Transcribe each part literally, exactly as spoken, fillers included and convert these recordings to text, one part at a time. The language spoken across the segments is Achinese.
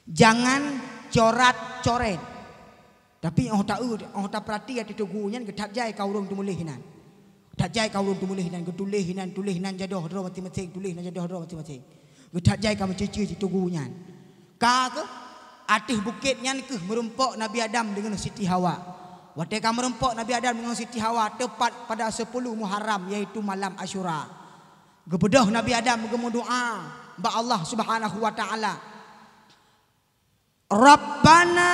Jangan corat-coret. Tapi óh ta-, óh tapeurati ateueh tugu nyan geuthat jai ka ureuëng teumuléh nyan. That jai ka ureuëng teumuléh nyan, geutuléh nyan, tuléh nan jadoh droe maséng-maséng, tuléh nan jadoh droe maséng-maséng. Geuthat jai ka meuceucue cit tugu nyan. Ka keuh, ateueh bukét nyan keuh meurumpok Nabi Adam deungon Siti Hawa. Watée ka meurumpok Nabi Adam deungon Siti Hawa, teupat pada sepuluh Muharram, yaitu malam Asyura, geubeudôh Nabi Adam geumeudoá bak Allah Subhanahu wa Taala. Rabbana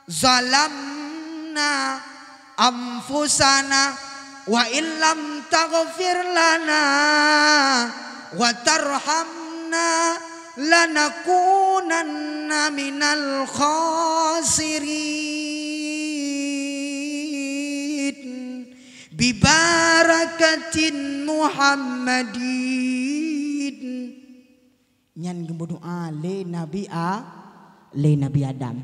zalamna anfusana wa illam taghfir lana wa tarhamna lanakunanna minal khasirin. Bibarakatin Muhammadin. Nyan geumeudoá lé Nabi A-, lé Nabi Adam.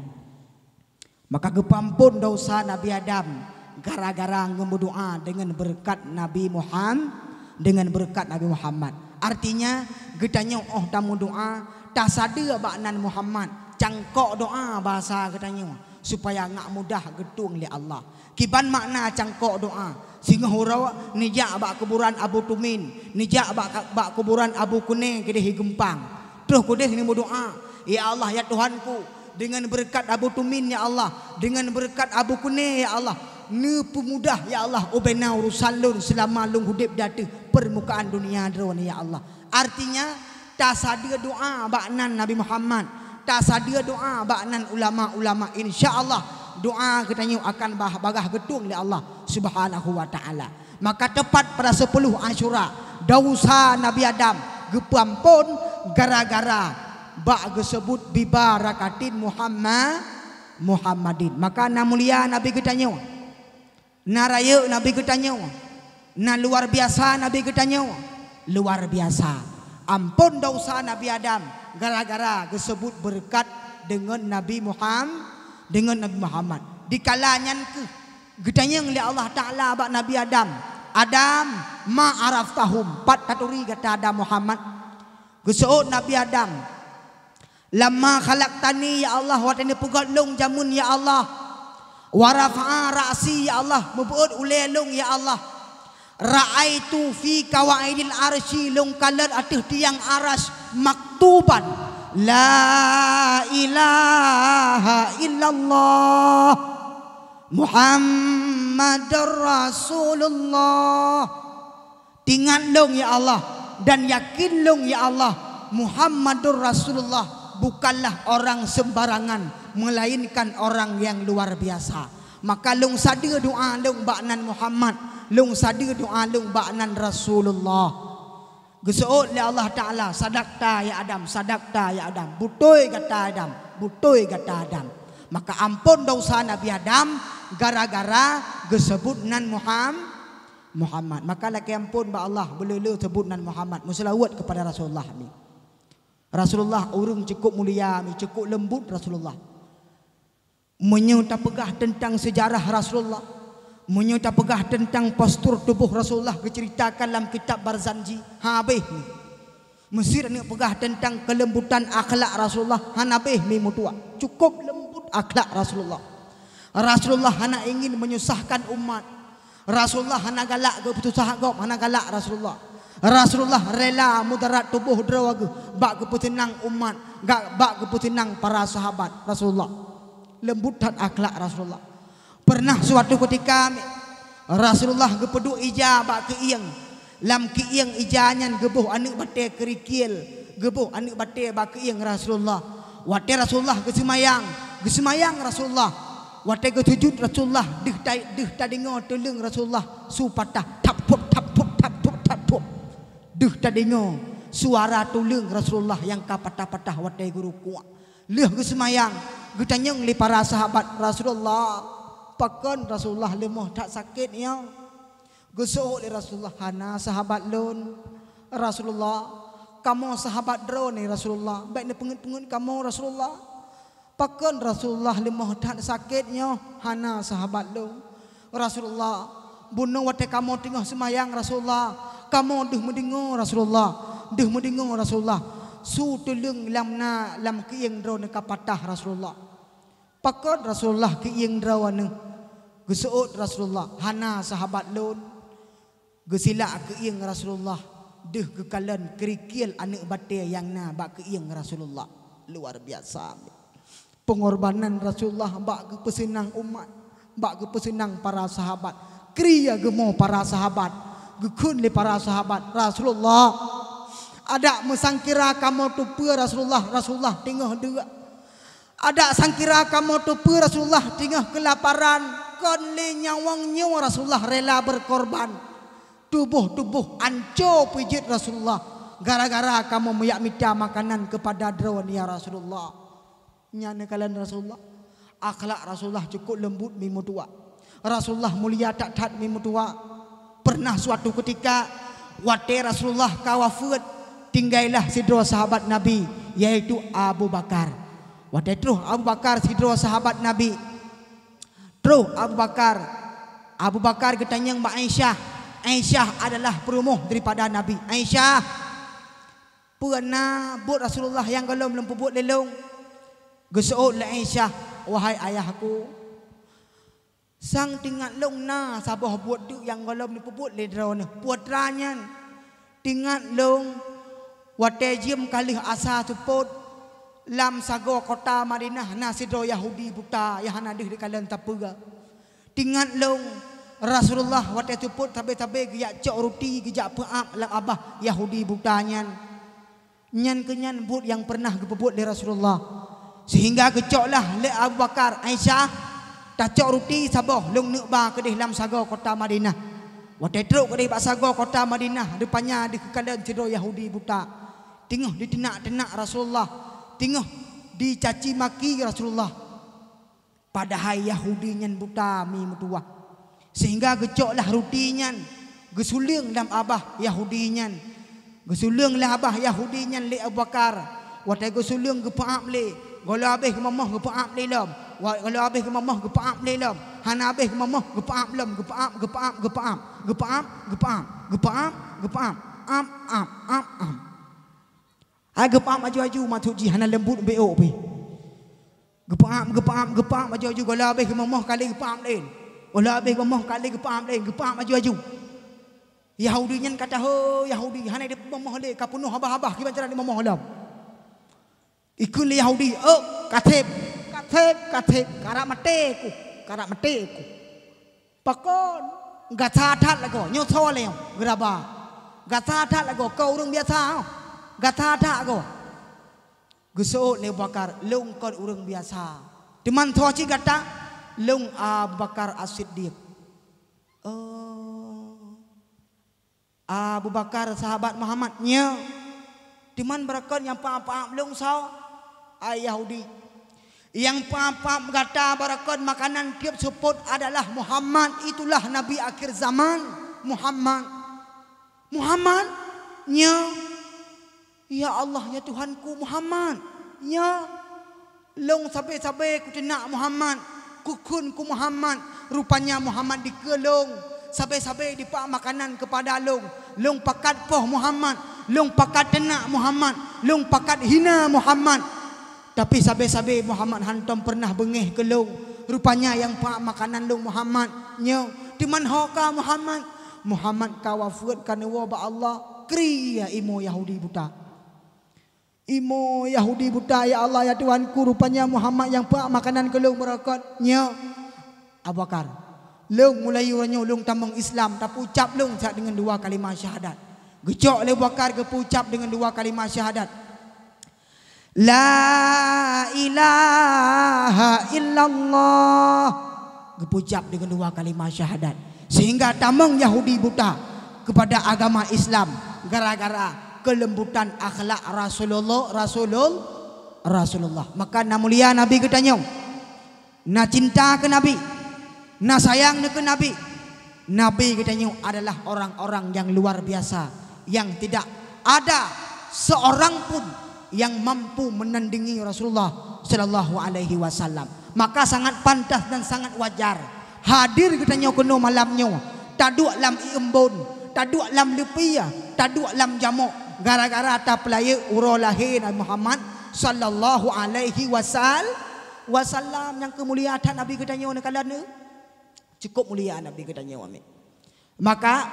Maka geupeuamphon desya Nabi Adam gara-gara geumeudoá deungon beureukat Nabi Muham-, deungon beureukat Nabi Muhammad. Artinya, geutanyoe óh tameudoá, tasadeue bak nan Muhammad, cangkok doá basa geutanyoe. Supaya ngak mudah geutueng lé Allah. Kiban makna cangkok doá, singoh uroe neujak bak kuburan Abu Tumin, neujak bak, bak kuburan Abu Kune keudeh geumpang. Troh keudeh neumeudoá, "Ya Allah, ya Tuhanku, deungon beureukat Abu Tumin, ya Allah, deungon beureukat Abu Kune, ya Allah, neupeumudah, ya Allah, ubena urusan lôn seulama lôn udeb di ateueh peurmukaan dunia droe ni, ya Allah." Artinya, tasadeue doá bak nan Nabi Muhammad, tasadeue doá bak nan ulama-ulama. Insya Allah, doá geutanyoe akan bah-, bagah geutueng lé Allah Subhanahu wa Taala. Maka teupat pada sepuluh Asyura, desya Nabi Adam geupeuamphon gara-gara bak geuseubut bibarakatin Muhammad, Muhammadin. Maka na mulia Nabi geutanyoe. Na rayeuk Nabi geutanyoe, na luar biasa Nabi geutanyoe, luar biasa. Amphon desya Nabi Adam gara-gara geuseubut beureukat deungon Nabi Muham-, deungon Nabi Muhammad. Dikala nyan keuh geutanyong lé Allah Taala bak Nabi Adam, "Adam, ma araftahum?" Pat taturi gata Adam Muhammad? Geuseuôt Nabi Adam, "Lamma khalaqtani, ya Allah, watée neupeugét lôn jameun, ya Allah. Wa rafa'a ra'si, ya Allah, meubeuôt ulée lôn, ya Allah. Ra'aitu fi qawaidil arsy, lôn kalon ateueh tiang aras maktuban, la ilaha illallah Muhammadur Rasulullah." Tingat lôn, ya Allah, dan yakin lôn, ya Allah, Muhammadur Rasulullah bukanlah orang sembarangan, melainkan orang yang luar biasa. Maka lôn sadeue doá lôn bak nan Muhammad, lôn sadeue doá lôn bak nan Rasulullah. Geuseuôt lé Allah Taala, "Sadaqta ya Adam, sadaqta ya Adam." Beutôi gata Adam, beutôi gata Adam. Maka amphon desya Nabi Adam gara-gara geuseubut nan Muham-, Muhammad. Maka lakée amphon bak Allah, beuleu-leu seubut nan Muhammad, meuseulaweuet keupada Rasulullah mi. Rasulullah ureuëng cukup mulia mi, cukup leumbut Rasulullah. Meunyoe tapeugah teuntang seujarah Rasulullah, meunyoe tapeugah teuntang postur tuboh Rasulullah geuceuritakan lam kitab Barzanji, habéh mi. Meusé taneuk peugah teuntang keuleumbutan akhlak Rasulullah, hana habéh mi meutuah. Cukup leumbut akhlak Rasulullah. Rasulullah hana ingin menyusahkan umat. Rasulullah hana galak geupeusah gob, hana galak Rasulullah. Rasulullah rela mudarat tuboh droe geuh bak geupeuseunang umat, ga-, bak geupeuseunang para sahabat Rasulullah. Leumbut that akhlak Rasulullah. Pernah suatu keutika Rasulullah geupeuduek ija bak keuieng. Lam keuieng ija nyan geuboh aneuëk batée keurikiel, geuboh aneuëk batée bak keuieng Rasulullah. Watée Rasulullah geuseumayang, geuseumayang Rasulullah. Watée geusujut Rasulullah, deuh ta-, deuh tadeungoe tuleueng Rasulullah su patah, thap thup, thap thup, thap thup, thap thup. Deuh tadeungoe suara tuleueng Rasulullah nyang ka patah-patah watée geurukuk. Lheueh geuseumayang, geutanyong lé para sahabat, "Rasulullah, pakon Rasulullah leumoh that sakét nyoe?" Geuseuôt lé Rasulullah, "Hana sahabat lôn, Rasulullah. Kamoe sahabat droeneuh, Rasulullah. Bék neupeungeut-peungeut kamoe, Rasulullah." "Pakon Rasulullah leumoh that sakét nyoe?" "Hana sahabat lôn, Rasulullah. Bunoe watée kamoe teungoh seumayang, Rasulullah, Kamoe deuh meudeungoe Rasulullah, deuh meudeungoe Rasulullah, su tuleueng lam na lam keuieng droeneuh ka patah Rasulullah. Pakon Rasulullah keuieng droeneuh? Geuseuôt Rasulullah, hana sahabat lôn. Geusilak keuieng Rasulullah, deuh geukalon keurikiel aneuëk batée nyang na bak keuieng Rasulullah. Luar biasa. Peungorbanan Rasulullah bak geupeuseunang umat, bak geupeuseunang para sahabat. Kri ya geumo para sahabat, geukheun lé para sahabat, "Rasulullah, adak meusangkira kamoe teupeue Rasulullah, Rasulullah teungoh deuk. Adak sangkira kamoe teupeue Rasulullah teungoh keulaparan, kon lé nyawöng nyoe Rasulullah rela beukorban. Tuboh-tuboh anco peujeuet Rasulullah gara-gara kamoe meuyak mita makanan keupada droeneuh ya Rasulullah." Nyan neukalon Rasulullah. Akhlak Rasulullah cukup leumbut mi meutuah. Rasulullah mulia that-that mi meutuah. Pernah suatu keutika, watée Rasulullah ka wafeuet, tinggailah sidroe sahabat Nabi, yaitu Abu Bakar. Watée troh Abu Bakar sidroe sahabat Nabi, troh Abu Bakar, Abu Bakar geutanyong bak Aisyah. Aisyah adalah peurumoh daripada Nabi. "Aisyah, peue na buet Rasulullah nyang gohlom lôn peubuet lé lôn?" Geuseuôt lé Aisyah, "Wahai ayahku, sang teuingat lôn na saboh buet teuk nyang gohlom neupeubuet lé droeneuh." Peue teuma nyan? "Teuingat lôn, watée jeuem ka lheueh asa seupôt, lam sagoe kota Madinah na sidroe Yahudi buta nyang hana deuh dikalon sapeue. Teuingat lôn, Rasulullah watée seupôt sabe-sabe geujak cok ruti geujak peuab lam babah Yahudi buta nyan. Nyan keuh nyan buet nyang pernah geupeubuet lé Rasulullah." Seuhingga geucoklah lé Abu Bakar, "Aisyah, tacok ruti saboh lôn neuk ba keudeh lam sagoe kota Madinah." Watée trok keudeh bak sagoe kota Madinah, rupanya deuh geukalon sidroe Yahudi buta teungoh diteunak-teunak Rasulullah, teungoh dicaci maki Rasulullah. Padahai Yahudi nyan buta mi meutuah. Seuhingga geucoklah ruti nyan, geusuleueng lam babah Yahudi nyan. Geusuleueng lam babah Yahudi nyan lé Abu Bakar. Watée geusuleueng geupeuab lé, gohlom habéh geumomoh geupeuab lé lom. Wa-, gohlom habéh geumomoh geupeuab lé lom. Hana habéh geumomoh geupeuab lom, geupeuab, geupeuab, geupeuab. Geupeuab, geupeuab, geupeuab, geupeuab. Ab, ab, ab, ab. Hai geupeuab aju-aju, maksud jih hana leumbut beu pih. Geupeuab, geupeuab, geupeuab aju-aju, gohlom habéh geumomoh kali geupeuab lé. Gohlom habéh geumomoh kali geupeuab lé, geupeuab aju-aju. Yahudi nyan ka tahe Yahudi, hana dipeumomoh lé, ka peunoh babah-babah kiban cara dimomoh lom. Ikheun lé Yahudi, "Oh, ka seb, ka seb, ka seb, karab maté ku, karab maté ku." "Pakon? Gata that lagoe, nyoe soe lé nyoe geuraba. Gata that lagoe, kon ureuëng biasa, oh. Gata that lagoe." Geuseuôt lé Abu Bakar, "Lôn kon ureuëng biasa. Teuma soe cit gata?" "Lôn Abu Bakar As-Siddiq." "Oh, Abu Bakar sahabat Muhammad?" "Nyo." "Teuma barokon nyang peuab-peuab lôn soe?" "Hai Yahudi, nyang peuab-peuab gata barokon makanan tieb seupôt adalah Muhammad, itulah Nabi akhir zaman, Muhammad." "Muhammad?" "Nyo." "Ya Allah, ya Tuhanku, Muhammad?" "Nyo." "Lôn sabe-sabe kuteunak Muhammad, kukheun keu Muhammad, rupanya Muhammad dikeue lôn. Sabe-sabe dipeuab makanan keupada lôn. Lôn pakat poh Muhammad, lôn pakat teunak Muhammad, lôn pakat hina Muhammad. Tapi sabe-sabe Muhammad hántom peureunah beungéh keu lôn. Rupanya nyang peuab makanan lôn Muhammad." "Nyo." "Teuma ho ka Muhammad?" "Muhammad ka wafeuet, ka neuwoe bak Allah." Kri ya imo Yahudi buta. Imo Yahudi buta, "Ya Allah, ya Tuhanku, rupanya Muhammad nyang peuab makanan keu lôn barokon." "Nyo." "Abu Bakar, lôn mulai uroe nyoe lôn tamong Islam, tapeuucab lôn siat deungon dua kalimah syahadat." Geucok lé Abu Bakar geupeuucab deungon dua kalimah syahadat. "La ilaha illallah." Geupeuucab deungon dua kalimah syahadat. Sehingga tamong Yahudi buta keupada agama Islam gara-gara keulembutan akhlak Rasulullah, Rasulul-, Rasulullah. Maka na mulia Nabi geutanyoe, na cinta keu Nabi, na sayang keu Nabi. Nabi geutanyoe adalah orang-orang yang luar biasa, yang tidak ada seorang pun yang mampu menandingi Rasulullah sallallahu alaihi wasallam. Maka sangat pantas dan sangat wajar hadir geutanyoe keunoe malam nyoe, taduek lam ié embôn, Taduek lam leupie, taduek lam jamok gara-gara tapeulayeuk uroe lahé Nabi Muhammad sallallahu alaihi wasal-, wasallam. Nyang keu mulia that Nabi geutanyoe neukalon neu. Cukup mulia Nabi geutanyoe, amin. Maka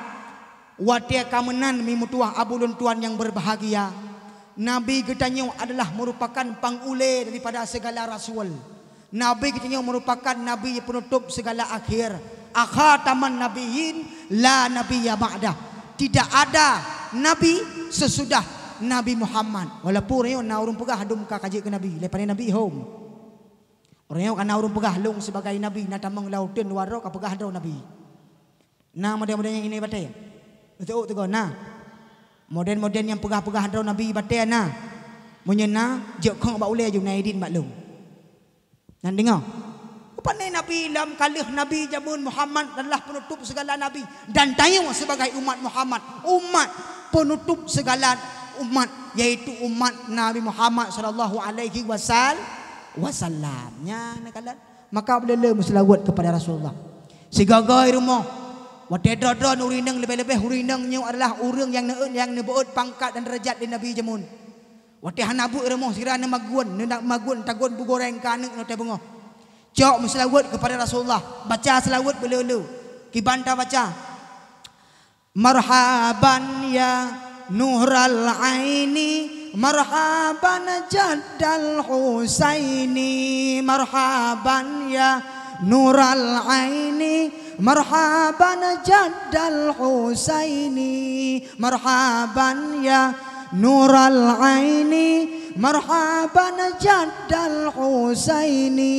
watée ka meunan mi meutuwah abu lôn tuan nyang berbahagia, Nabi geutanyoe adalah merupakan pangulée daripada segala rasul. Nabi geutanyoe merupakan nabi penutup segala akhir. Akhataman nabiyyin la nabiyya ba'dah. Tidak ada nabi sesudah Nabi Muhammad. Walaupun uroe nyoe na ureuëng peugah dum ka, ka jeuet keu nabi, leupah nabi hom. Uroe nyoe ka na ureuëng peugah lôn sibagai nabi, na tamong lam uteuen luwa droe ka peugah droe nabi. Na model-model nyang ini batée? Neuteuk teugong na. Model-model nyang peugah-peugah droe nabi batée na. Meunyoe na, jok khong bak ulée ju na idin bak lôn. Nyan deungoe. Rupane nabi lam ka lheueh nabi jameun Muhammad adalah penutup segala nabi dan tanyoe sebagai umat Muhammad, umat penutup segala umat, yaitu umat Nabi Muhammad sallallahu alaihi wasal-, wasallam. Nyan neukalon. Maka beuleuleue meuseulaweuet keupada Rasulullah. Sigoe-goe rumoh, watée droe-droe ureuëng inong, leubeh-leubeh ureuëng inong nyoe adalah ureuëng nyang neueu-, nyang neubeuet pangkat dan deurajat lé nabi jameun. Watée hana buet rumoh sira neumagun, neunak magun tagun bu goreng keu aneuëk nyoe teuh beungoh. Cok meuseulaweuet keupada Rasulullah, baca seulaweuet beuleuleue. Kiban tabaca, "Marhaban ya nural aini, marhaban jaddal Husaini, marhaban ya nural aini, marhaban jaddal Husaini, marhaban ya nural aini, marhaban jaddal Husaini."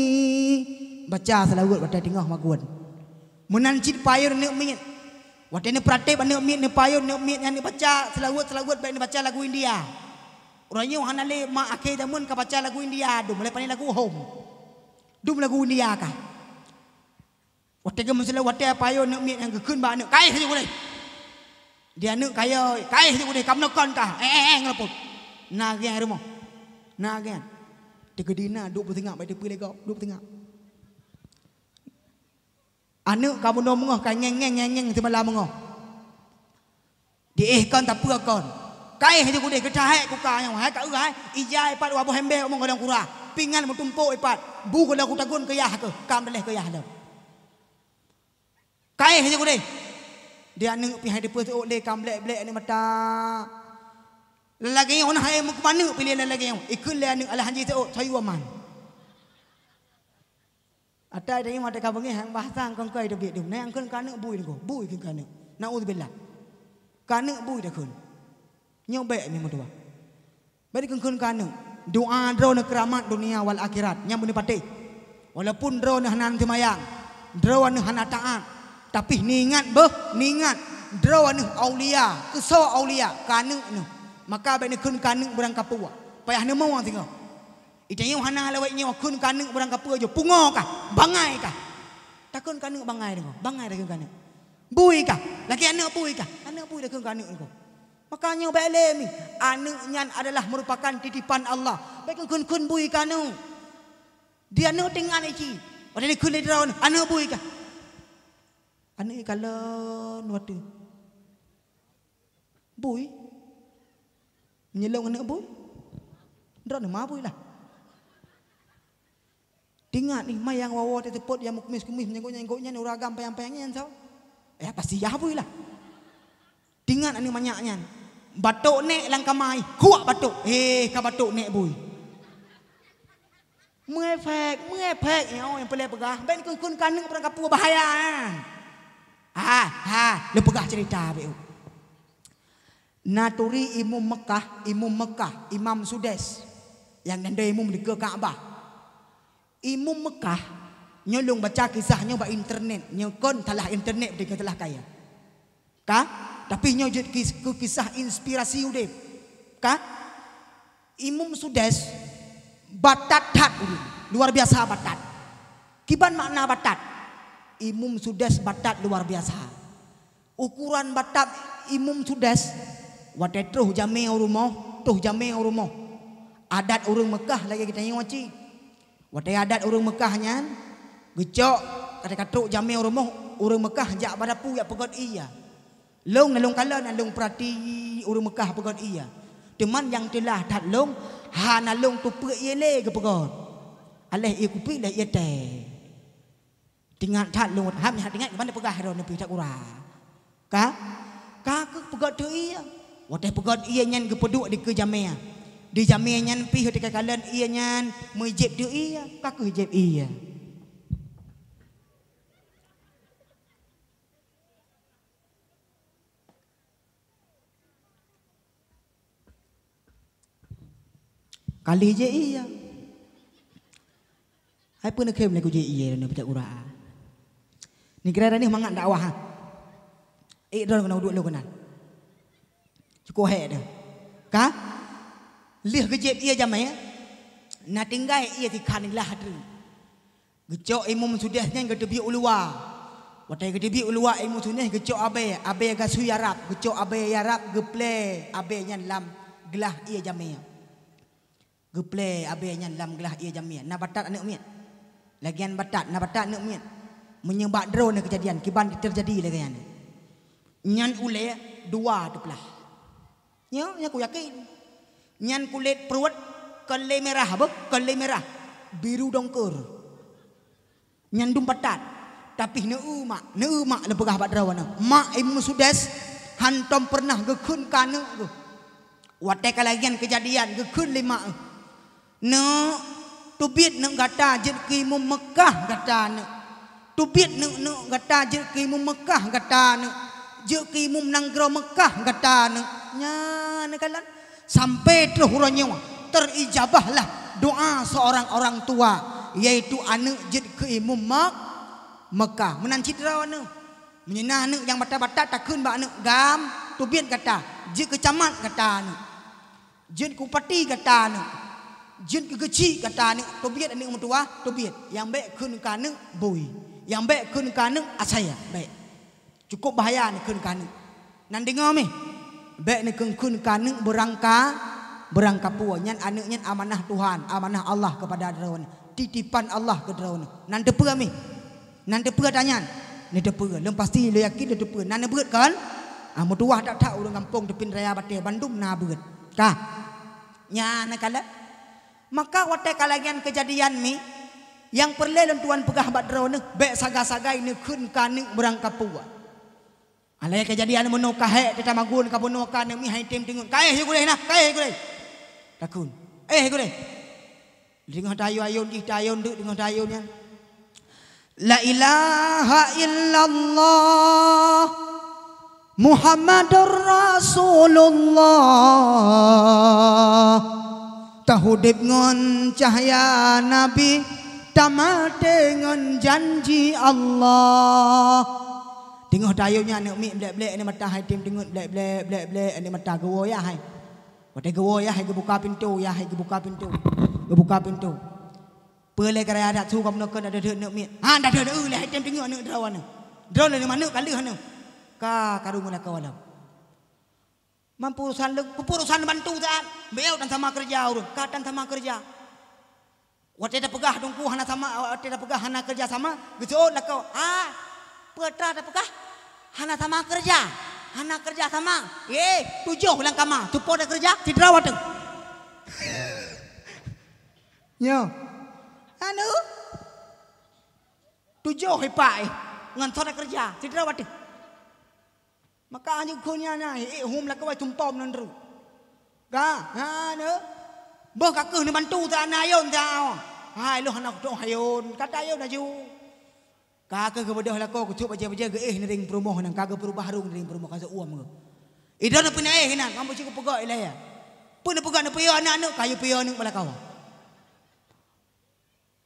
Baca seulaweuet watée teungoh magun. Meunan cit payon aneuëk miet. Watée neupeurateb aneuëk miet, neupayon aneuëk miet nyan neubaca seulaweuet-seulaweuet, bék neubaca lagu India. Uroe nyoe hana lé mak akhé jameun ka baca lagu India, dum leupah lagu hom. Dum lagu India ka. Watée geumeuseulaweuet, watée payon aneuëk miet nyang geukheun bak aneuëk, "Kaéh laju udeh!" Di aneuëk kaya, "Kaéh laju udeh, ka meuneukon kah? Eh, eh, eh, ngeureumpôt." Na geng rumoh. Na geng. Teukeudi na duek peuteungak, bék teupeu lé gob, duek peuteungak. Aneuëk ka bunoe meungoh, ka ngeng-ngeng, ngeng-ngeng simalam meungoh. Di éh kon tapeue kon. Kaéh laju udeh, geuthahek kuka nyoe, hai ka eu hai, ija ipat dua boh embée u meung golong kura. Pingan meutumpôk ipat, bu golong kutagun keuyah keuh, ka meudaléh keuyah lom. Kaéh laju udeh. Di aneuëk pih hai teupeu seuôt lé, ka meublek-blek aneuëk mata. Lagée nyoe na hai meukeumah aneuëk piléh lagée nyoe, ikheun lé aneuëk alah hanji seuôt, sayue man. Atai tanyoe watée ka beungéh nyang bahasa kongkoi teubiet dum. Na nyang kheun keu aneuëk bui nyoe, bui kheun keu aneuëk. Naudzubillah. Keu aneuëk bui takheun. Nyoe bék mi meutuwah. Bék dikheun-kheun keu aneuëk. Doa droeneuh keuramat dunia wal akhirat. Nyang beuneupatéh. Walaupun droeneuh hana seumayang, droeneuh hana taát, tapi neuingat beuh, neuingat droeneuh aulia, keusoe aulia, keu aneuëk neuh. Maka bék neukheun keu aneuëk beurangkapeue. Payah neumoe singoh. Itanyoe hana lawét nyoe kheun keu aneuëk beurangkapeue jih, pungo kah, bangai kah? Takheun keu aneuëk bangai deungoe, bangai takheun keu aneuëk. Bui kah? Lagée aneuëk bui kah? Aneuëk bui takheun keu aneuëk deungoe. Maka nyoe bék lé mi, aneuëk nyan adalah merupakan titipan Allah. Bék kheun-kheun bui keu aneuëk. Di aneuëk teuingat ici. Watée dikheun lé droeneuh, aneuëk bui kah? Aneuëk ikalon watée. Bui? Meunyoe lôn aneuëk bui? Droeneuh ma bui lah. Teuingat nih, ma nyang woe-woe teuteupot nyang meukumis-kumis meunyoe gobnyan, gobnyan ureuëng agam panyang-panyang nyan soe? Eh, pasti yah bui lah. Teuingat aneuëk manyak nyan. Batok nék lam kamai, kuak batok. Eh, ka batok nék bui. Meuefek, meuefek nyoe nyang peureulée peugah, bék kheun-kheun keu aneuëk beurangkapeue bahaya nyan. Ha, ha, lôn peugah ceurita bék. Naturi imum Meukah, imum Meukah, Imam Sudes nyang dandoi imum dikeue Ka'bah. Imum Meukah, nyoe lôn baca kisah nyoe bak internet, nyoe kon salah internet, bukan salah kaya. Ka? Tapi nyoe jeuet kis-, keu kisah inspirasi udeb. Ka? Imum Sudes batat that ureuëng, luar biasa batat. Kiban makna batat? Imum Sudes batat luar biasa. Ukuran batat Imum Sudes, watée troh jamé u rumoh, troh jamé u rumoh. Adat ureuëng Meukah lagée geutanyoe cit. Watée adat ureuëng Meukah nyan, geucok, ka trok jamé u rumoh, ureuëng Meukah jak bak dapu jak peugét ié. Lôn na lôn kalon, na lôn peurati ureuëng Meukah peugöt ié. Teuma nyang teulah that lôn, hana lôn teupeue ié lé geupeugöt. Aléh ié kupi, lheueh ié tée. Teuingat that lôn, ham nyan teuingat, keuban peugah droeneuh pih that uroe. Ka? Ka keuh peugöt teuh ié. Watée peugöt ié nyan geupeuduek dikeue jamé. Di jamé nyan pih teuka kalon ié nyan, meujieb teuh ié. Ka keuh jieb ié. Kali jih ié. Hai peue neukhém lé kujih ié lé neupeujak uroe. Nigrai ranih mangat dakwah, ha. Ék droe keunoe duek lôn keunan. Cukôp hék deuh. Ka? Lheueh geujieb ié jamé, na tinggai ié sikhan glah treuk. Geucok imum sudeh nyan geuteubiet u luwa. Watée geuteubiet u luwa imum sudeh geucok abée, abée gasui arab, geucok abée arab geuplée abée nyan lam glah ié jamé. Geuplée abée nyan lam glah ié jamé. Na batat aneuëk miet. Lagian batat, na batat aneuëk miet. Meunyoe bak droeneuh keujadian, kiban teujadi lagée nyan. Nyan ulée dua teuplah. Nyoe nyang kuyakin. Nyan kulét pruet kon lé mirah, beuh, kon lé mirah, biru dongkeur. Nyan dum batat. Tapi neu-eu mak, neu-eu mak lôn peugah bak droeneuh. Mak Ibnu Sudes hantom peureunah geukheun keu aneuëk geuh. Watée ka lagée nyan keujadian geukheun lé mak, "Neuk, teubiet neuk gata jeuet keu imum Meukah gata neuk. Teubiet neuk, neuk gata jeuet keu imum Meukah gata neuk. Jeuet keu imum nanggroe Meukah gata neuk." Nyan neukalon. Sampai troh uroe nyoe teurijabahlah doa seorang orang tua, yaitu aneuëk jeuet keu imum Mek-, Meukah. Meunan cit droeneuh. Meunyoe na aneuëk nyang batat-batat takheun bak aneuëk, "Gam, teubiet gata, jeuet keu camat gata neuk." Jeuet keu bupati gata neuk, jeuet keu geuchik gata neuk, teubiet aneuëk meutuwah, teubiet. Nyang bék kheun keu aneuëk bui, nyang bék kheun keu aneuëk asai, bék. Cukup bahaya neukheun keu aneuëk. Nan deungoe mih, bék neukheun keu aneuëk beurangka, beurangkapeue. Nyan aneuëk nyan amanah Tuhan, amanah Allah keupada droeneuh, titipan Allah keu droeneuh. Nan teupeue mih. Nan teupeue tanyan? Neuteupeue. Lôn pasti, lôn yakin neuteupeue. Nan neubeuet kon? Ah, meutuwah that-that ureuëng gampông Teupin Raya Batée, bandum na beuet. Ka. Nyan neukalon. Maka watée ka lagée nyan keujadian mih, nyang peureulée lôn tuan peugah bak droeneuh, bék sagai-sagai neukheun keu aneuëk beurangkapeue. Alah keujadian meunoe ka hék teuh tamagun ka bunoe ka aneuëk mih han tem teungeut. Ka éh gurée na, ka éh gurée. Takheun. Éh gurée. Deungoe tayue-ayue jih, tayue deuk deungoe tayue nyan. La ilaha illallah Muhammadur Rasulullah. Taudeb ngon cahya Nabi, tamaté ngon janji Allah. Deungoe tayue nyan aneuëk miet blek-blek aneuëk mata hai tem teungeut blek-blek, blek-blek aneuëk mata geuwoe yah hai. Watée geuwoe yah hai geubuka pintoe, yah hai geubuka pintoe. Geubuka pintoe. Peue lé geuraya adat su kamoe keuneuk deuh-deuh aneuëk miet. Han deuh-deuh aneuëk lé hai tem teungeut aneuëk droe aneuëk. Droe lé aneuëk maneuëk ka lheueh aneuëk. Ka karu meulakoe lom. Mampu urusan leueng, peue urusan bantu saat. Beuh tan sama keureuja ureuëng, ka tan sama keureuja. Watée tapeugah teungku hana sama, watée tapeugah hana keureuja sama, geuseuôt lakoe, "Ah, peue teuma tapeugah hana sama keureuja? Hana keureuja sama? Yé, tujoh lam kama, tupo takeureuja, sidroe watée." Nyoe. Anu. Tujoh ipak, eh, ngon soe takeureuja, sidroe watée. Maka anjeuet kheun nyan na, ék hom lakoe tumpom nan ru. Ka, ha, neu. Beuh ka keuh neubantu ta na ayôn ta. Hai, lôn hana kutong ayôn, kata ayôn laju. Ka keuh geubeudôh lakoe, geucok bajée-bajée geuéh niring peurumoh nyan, ka geupeurubah rhueng niring peurumoh, ka seuuem geuh. Idroe neupeunaéh inan, ngon beucue geupeugah ilée. Peue neupeugah neupeuyô aneuk-aneuk, ka yue peuyô aneuk bak lakoe.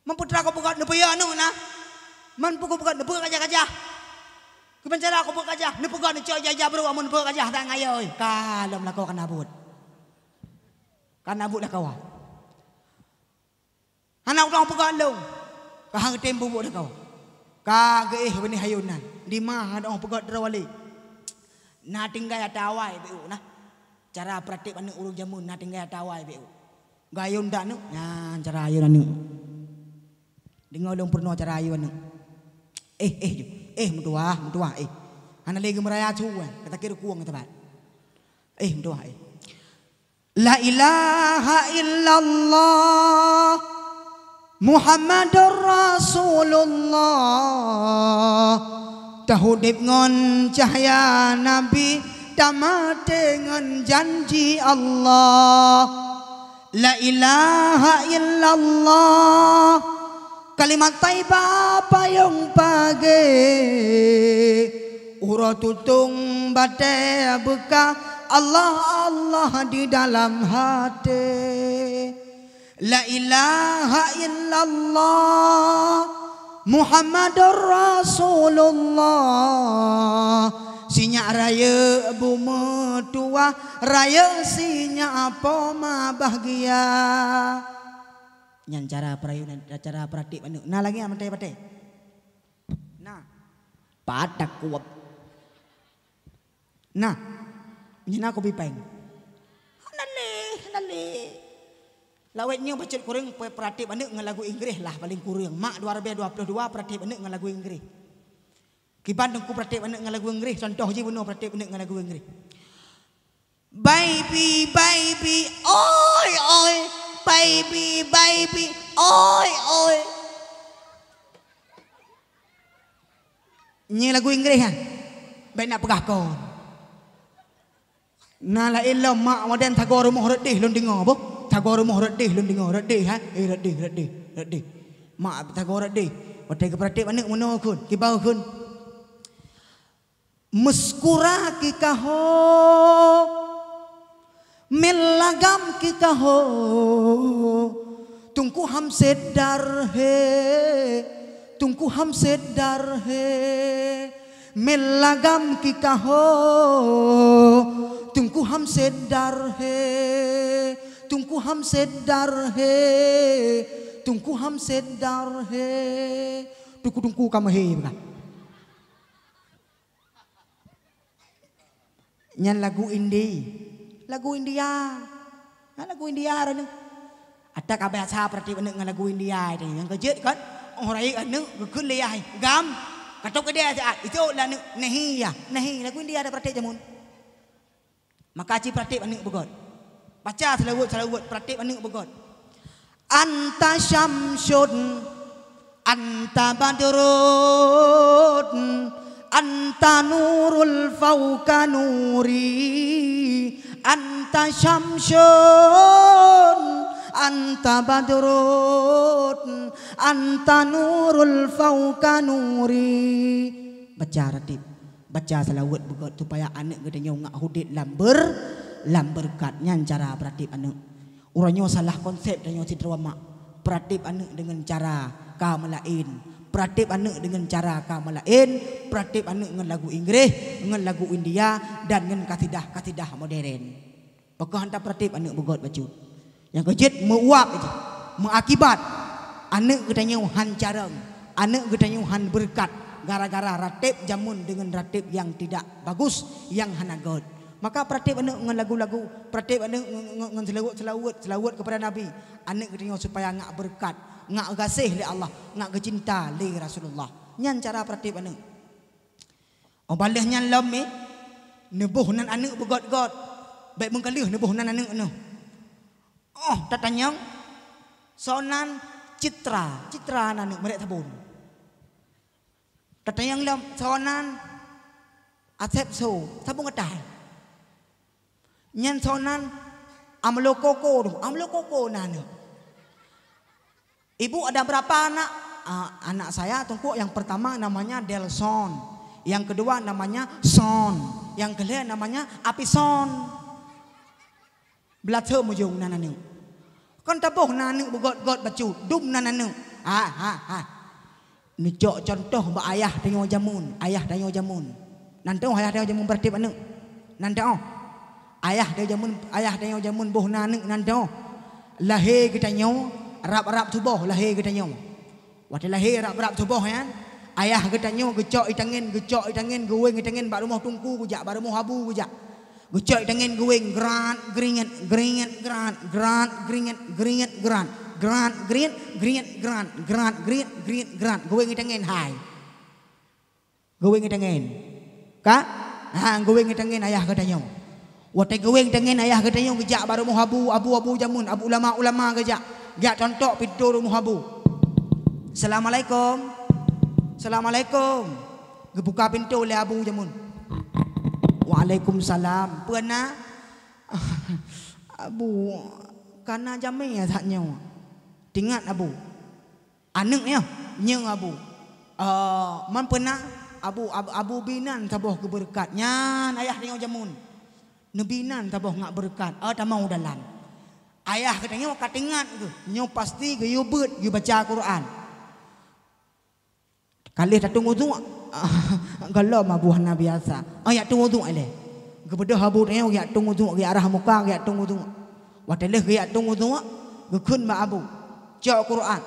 Man peue teuma kupeugah neupeuyô aneuk na? Man peue kupeugah neupeugah kajah-kajah? Kiban cara kupeugah kajah, neupeugah neucok ija-ija brôk amun neupeugah kajah that ngon ayah, oi. Ka lom lakoe kana buet. Kana buet lakoe. Hana udong peugah lôn. Ka han geutem bubuet lakoe. Ka geuéh beuneuh ayôn nan. Dima hana udong peugah droe wali. Na tinggai ata awai beu na. Cara praktek aneuk ureueng jameun na tinggai ata awai beu. Gayôn dak aneuk, nyan cara ayôn aneuk. Deungoe lôn peurunoe cara ayôn aneuk. Eh, eh, ju. Eh, meutuwah, meutuwah, eh. Hana lé geumeuraya su, eh, ka takheun rukueng teuma. Eh, meutuah, eh. La ilaha illallah Muhammadur Rasulullah. Taudeb ngon cahya Nabi, tamaté ngon janji Allah. La ilaha illallah, kalimat thaibah payong pagée, uroe tutong batée beukah, Allah, Allah di dalam haté. La ilaha illallah Muhammadur Rasulullah. Sinyak rayeuk bumoe tuwah, rayeuk sinyak poma bahgia. Nyan cara peurayunan, cara peuratéb aneuk. Na lagée nyan maté-maté. Nah, patak kuab. Nah, nyan aku bipeng. Hana lé, hana lé. Lawét nyoe bacut kureueng pe-, peuratéb aneuk ngon lagu Inggréh lah paléng kureueng. Mak dua ribée dua puluh dua peuratéb aneuk ngon lagu Inggréh. Kiban teungku peuratéb aneuk ngon lagu Inggréh, contoh jih bunoe peuratéb aneuk ngon lagu Inggréh. Baby, baby, oi, oi. Baby, baby, oi, oi. Nyoe lagu Inggréh nyan. Bèk na peugah kon. Na laén lom mak modern sagoe rumoh rot deh lôn deungoe boh. Sagoe rumoh rot deh lôn deungoe, rot deh, ha? Eh, rot deh, rot deh, rot deh. Mak sagoe rot deh. Watèe geupeuratéb aneuk meunoe kheun, kiban kheun. Meuskura kikaho, meulagam kikaho, Teungku Hamsid Darhé, Teungku Hamsid Darhé, meulagam kikaho, Teungku Hamsid Darhé, Teungku Hamsid Darhé, Teungku Hamsid Darhé, Teungku-teungku ka meuhé bukan? Nyan lagu Indi. Lagu India. Ha, lagu India droeneuh. Ata ka biasa peuratéb aneuk ngon lagu India nyan. Nyang keu jeuet kon, oh rayeuk aneuk geukheun lé yah, "Gam, katôb keudè siat." Itu laneuk nahi yah. Nahi, lagu India ata peuratéb jameun. Maka ci peuratéb aneuk beugöt. Baca seulaweuet-seulaweuet, peuratéb aneuk beugöt. Anta syamsun, anta badrun, anta nurul fauqa nuri, anta syamsun, anta badrun, anta nurul fauqa nuri. Baca ratéb, baca seulaweuet beugöt supaya aneuk geutanyoe ngat udép lam ber-, lam beureukat. Nyan cara peuratéb aneuk. Uroe nyoe salah konsep tanyoe sidroe mak. Peuratéb aneuk deungon cara ka meulaén. Peuratéb aneuk deungon cara ka meulaén. Peuratéb aneuk ngon lagu Inggréh, ngon lagu India, dan ngon kasidah-kasidah modern. Pakon hana tapeuratéb aneuk beugöt bacut. Nyang keu jeuet meu-uap jih, meuakibat aneuk geutanyoe han carông, aneuk geutanyoe han beureukat gara-gara ratéb jameun deungon ratéb nyang tidak bagus, nyang hana göt. Maka peuratéb aneuk ngon lagu-lagu, peuratéb aneuk ngon, ngon, ngon seulaweuet-seulaweuet, seulaweuet keupada Nabi. Aneuk geutanyoe supaya ngat beureukat, ngat gaséh lé Allah, ngat geucinta lé Rasulullah. Nyan cara peuratéb aneuk. Oh, bah lheueh nyan lom mi, neuboh nan aneuk beugöt-göt. Bèk meugaleuh neuboh nan aneuk neuh. Oh, tatanyong, soe nan Citra, Citra nan aneuk meurek sabon. Tatanyong lom, soe nan Asep So, sabon geutai. Nyan soe nan Amlo Koko tu, Amlo Koko nan aneuk. Ibu ada berapa anak? Ah, anak saya, Teungku, yang pertama namanya Delson, yang kedua namanya Son, yang kelhèe namanya Apison. Beulatho mujông nan aneuk. Kon taboh nan aneuk beugöt-göt bacut, dum nan aneuk. Ha, ha, ha. Neucok cuntoh bak ayah tanyoe jameun, ayah tanyoe jameun. Nan teuh ayah tanyoe jameun peuratéb aneuk. Nan teuh. Ayah tanyoe jameun, ayah tanyoe jameun boh nan aneuk nan teuh. Lahé geutanyoe, rab-rab suboh lahé geutanyoe. Watèe lahé rab-rab suboh nyan, ayah geutanyoe geucok ié tangen, geucok ié tangen, geuwéng ié tangen bak rumoh teungku geujak, bak rumoh abu geujak. Geucok ié tangen geuwéng, grat, gringet, gringet, grat, grat, gringet, gringet, grat, grat, gringet, gringet, grat, grat, gringet, gringet, grat, geuwéng ié tangen hai. Geuwéng ié tangen. Ka? Ha, geuwéng geutangieng ayah geutanyoe. Watée geuwéng tangieng ayah geutanyoe geujak bak rumoh abu, abu-abu jameun, abu ulama-ulama geujak. Geujak tontok pintoe rumoh abu. "Assalamualaikum. Assalamualaikum." Geubuka pintoe lé abu jameun. "Waalaikumsalam. Peue na?" "Abu, ka na jamé that nyoe." Teuingat abu. Aneuëk nyoe, nyoe abu. "Eh, man peue na?" "Abu, ab-, abu bi nan saboh keu beureukat." Nyan ayah tanyoe jameun. "Neubi nan saboh ngat beureukat." "Eh, tamong dalam." Ayah geutanyoe ka teuingat geuh, nyoe pasti geuyue beuet geubaca Quran. Ka lheueh tatueng uduk, gohlom abu hana biasa. "Oh, jak tueng uduk ilée." Geubeudôh abu tanyoe jak tueng uduk, jak arah muka, jak tueng uduk. Watée lheueh geujak tueng uduk, geukheun bak abu, "Cok Quran."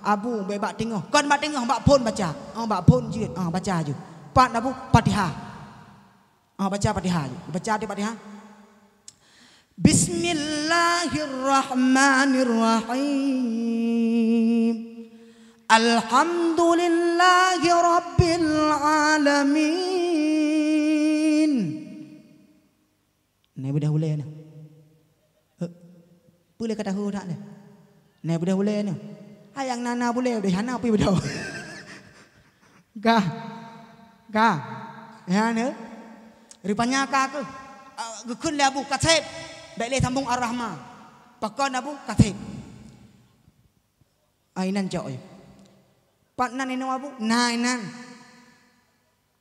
"Abu, bék bak teungoh." "Kon bak teungoh, bak phon baca." "Oh, bak phon jeuet." "Oh, baca aju." Pat abu, Fatihah. Ah, baca Fatihah. Baca di Fatihah. "Bismillahirrahmanirrahim. Alhamdulillahi rabbil alamin." Nah, beudôh ulée nah. Eh, peue lé ka tahu that lé? Nah, beudôh ulée nyoe. Hai nyang na-na bulée deh, hana pih beudôh. Ka. Ka. Ya, nyoe. Rupanya ka keuh. Ah, geukheun lé Abu Kaseb. Bék lé sambung Ar-Rahman. Pakon Abu Kaseb. Ah, inan cok yue. Pat nan inoe Abu? Nah, inan.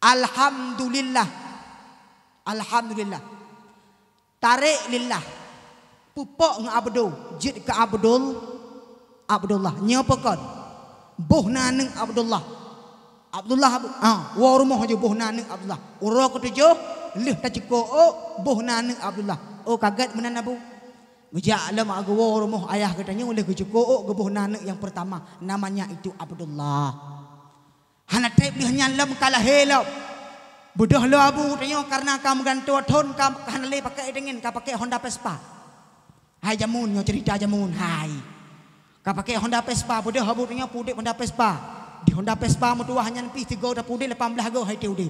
Alhamdulillah. Alhamdulillah. Tarek lillah. Pupok ngon Abdul, jeuet keu Abdul, Abdullah. Nyoe pakon? Boh na aneuk Abdullah. Abdullah Abu, ah, woe rumoh aju boh na aneuk Abdullah. Uroe keutujoh, lheueh tacukôk ôk, boh na aneuk Abdullah. Oh, ka gét meunan Abu. Geujak lom geuwoe rumoh ayah geutanyoe lheueh geucukôk ôk geuboh na aneuk nyang peurtama, namanya itu Abdullah. Hana treb lheueh nyan lom ka lahé lom. Beudôh lom Abu tanyoe kareuna ka meugantoe thon ka hana lé pakai tangieng, ka pakai Honda Vespa. Hai jameun nyoe cerita jameun, hai. Ka pakai Honda Vespa, beudôh Abu tanyoe peuudeb Honda Vespa. Di Honda Vespa meutuwah nyan pih sigoe tapeudeb lapan blaih goe hai teuudeb.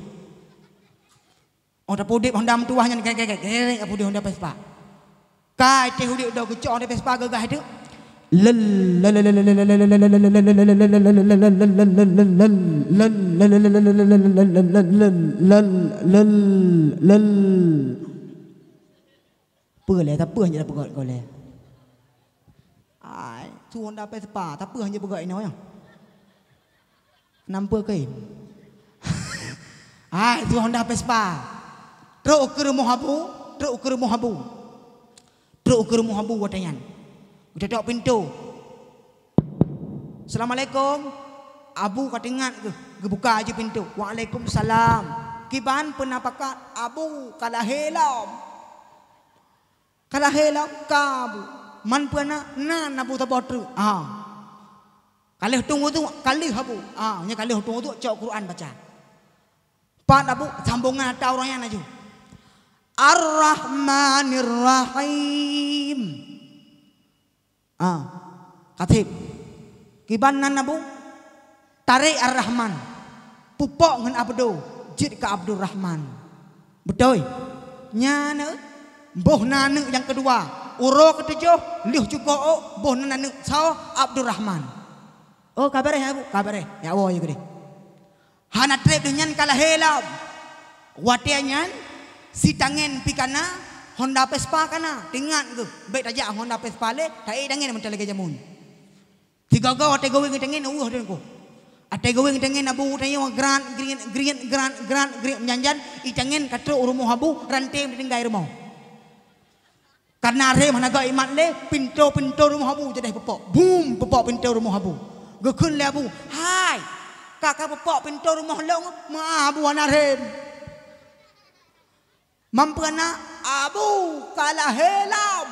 Oh, tapeudeb Honda meutuwah nyan, gek, gek, gek, gek, tapeudeb Honda Vespa. Ka teuh udeb dok geucok Honda Vespa geugaih teuk. Lel, lel, lel. Peue lé, tapeue nyang peugah kau lé? Ai, su Honda Vespa, tapeue nyang peugah inoe nyoe? Nampeue keu? Hai, su Honda Vespa. Trok keu rumoh Abu, trok keu rumoh Abu. Trok keu rumoh Abu watée nyan. Geutotok pintoe. "Assalamualaikum." Abu ka teuingat geuh, geubuka aju pintoe. "Waalaikumsalam." Kiban peue na pakat, Abu ka lahé lom. Ka lahé lom ka Abu. Man peue na, nan Abu saboh treuk. Ah. Ka lheueh tueng uduk, ka lheueh Abu. Ah, nyoe ka lheueh tueng uduk, cok Quran baca. Pat Abu, sambongan ata ureuëng nyan laju. Ar-Rahmanir-Rahim. Ah, Kaseb. Kiban nan Abu? Tarek Ar-Rahman. Pupok ngon Abdul, jeuet keu Abdurrahman. Beutôi. Nyan, eh, boh na aneuk nyang keudua. Uroe keutujoh, lheueh cukôk ôk, boh na aneuk soe? Abdurrahman. Oh, ka beureh, Abu? Ka beureh. Ya Allah, ya gede. Hana treb lheueh nyan ka lahé lom. Watée nyan, si tangieng pih ka na, Honda Vespa ka na. Teuingat geuh, bék tajak Honda Vespa lé, taék tangieng mantong lagée jameun. Sigoe-goe watée geuwéng tangieng, uweueh deungon. Watée geuwéng tangieng Abu tanyoe grat, griet, griet, grat, grat, griet meujan-jan, i tangieng ka trok u rumoh Abu, ranté meutinggai rumoh. Kareuna rhem hana geuimat lé, pintoe-pintoe rumoh Abu jadeh peupok. Bum, peupok pintoe rumoh Abu. Geukheun lé Abu, "Hai, ka, ka peupok pintoe rumoh lôn, meu'ah Abu hana rhem." Man peue na, Abu ka lahé lom.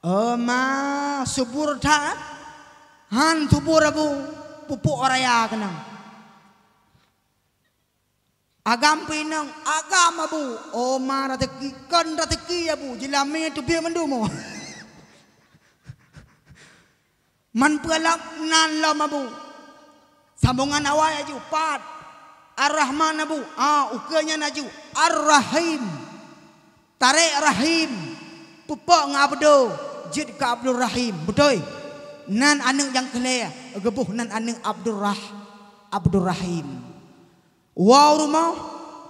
Oh ma, subur that. Han subur Abu, pupuk raya keunan. Agam pih inong, agam Abu. Oh ma, raseuki, kon raseuki Abu, jeulamé teubiet mandum. Man peue lom nan lom Abu. Sambongan awai aju, pat. Ar-Rahman Abu, ah, ukeue nyan laju Ar-Rahim. Tarek Rahim, peuphok ngon Abdu, jeuet keu Abdul Rahim. Beutôi. Nan aneuëk nyang keu lhée, geuboh nan aneuëk Abdul Rah-, Abdul Rahim. Woe u rumoh,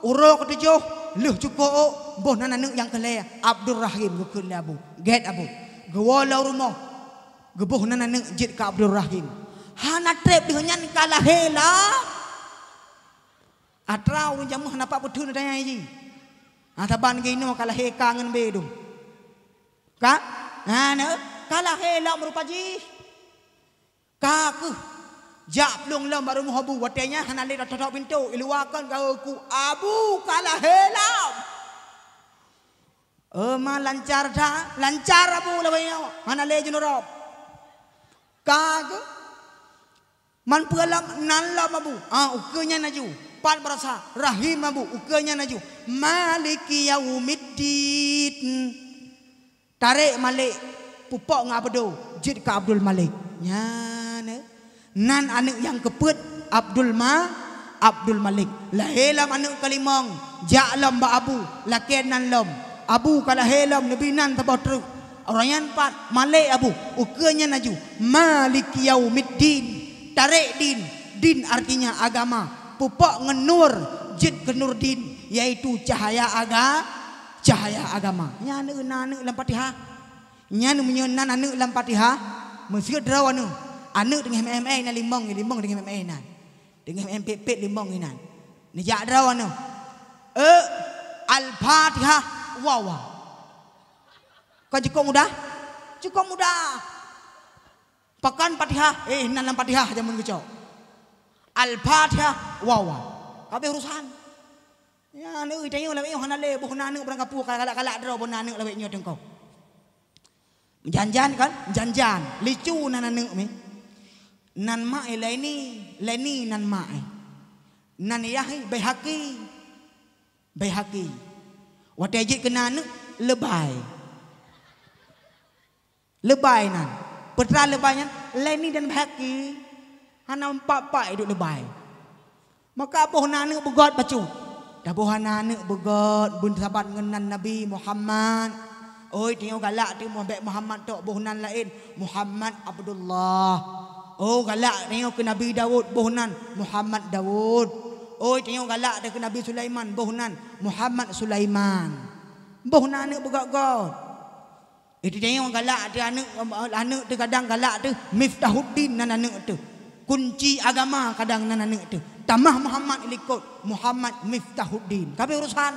uroe keutujôh, lheueh cukôk ôk, boh nan aneuëk nyang keu lhée, Abdul Rahim geukheun lé Abu. Gét Abu. Geuwoe lom u rumoh, geuboh nan aneuëk jeuet keu Abdul Rahim. Hana treb lheueh nyan ka lahé lom. Atra ureuëng jameun hana pat peutheun tanyong jih. Hana saban geuh inoe ka lahé ka ngon bé dum. Ka? Hana, ka lahé lom rupa jih. Ka keuh jak plueng lom bak rumoh Abu, watée nyan hana lé teutok pintoe, iluwa kon ka geukuk, "Abu ka lahé lom." "Eh, ma lancar that?" "Lancar Abu lawét nyoe, hana lé jinoe rab." Ka keuh, man peue lom, nan lom Abu. Ah, ukeue nyan laju. Pat beurasa, Rahim Abu, ukeue nyan laju. "Maliki yaumiddin." Tarek Malik, peuphok ngon Abdu, jeuet keu Abdul Malik. Nyan, eh. Nan aneuëk nyang keupeuet Abdul Ma-, Abdul Malik. Lahé lom aneuëk keulimong, jak lom bak Abu, lakée nan lom. Abu ka lahé lom, neubi nan saboh treuk. Uroe nyan pat, Malik Abu, ukeue nyan laju. Maliki yaumiddin. Tarek din, din artinya agama. Peuphok ngon nur, jeuet keu nur din, yaitu cahaya aga-, cahaya agama. Nyan aneuëk, nan aneuëk lam Fatihah. Nyan meunyoe nan aneuëk lam Fatihah, meuseuet droe aneuëk. Aneuëk teungoh meu'én-meu'én inan limong, limong teungoh meu'én-meu'én inan. Teungoh meu'én pét-pét limong inan. Neujak droe aneuëk. Eh, Al-Fatihah, wawa. Kan cukôp mudah? Cukôp mudah. Pakon Fatihah, eh, nan lam Fatihah jameun geucok. Al-Fatihah, wawa. Ka abéh urusan. Nyan aneuëk tanyoe lawét nyoe hana lé, boh nan aneuëk barangkapeue ka galak-galak droe boh nan aneuëk lawét nyoe teungku. Meujan-jan kan? Meujan-jan. Licu nan aneuëk mi. Nan mak e Laini, Laini nan mak e. Nan yah e Baihaqi. Baihaqi. Watée jeuet keu nan aneuëk, Leubai. Leubai nan. Peue teuma Leubai nyan, Laini dan Baihaqi. Hana pat-pat iduek Leubai. Maka boh nan aneuëk beugét bacut. Dah boh nan aneuëk beugét, beunsabat ngon nan Nabi Muhammad. Oi, tanyoe galak teuh, bék Muhammad tok, boh nan laén, Muhammad Abdullah. Oh, galak tanyoe keu Nabi Daud, boh nan Muhammad Daud. Oi, tanyoe galak teuh keu Nabi Sulaiman, boh nan Muhammad Sulaiman. Boh nan aneuëk beugét-gét. Itu tanyoe galak teuh aneuëk, aneuëk teuh kadang galak teuh Miftahuddin nan aneuëk teuh. Kunci agama kadang nan aneuëk teuh. Tamah Muhammad ilikot Muhammad Miftahuddin. Ka abéh urusan.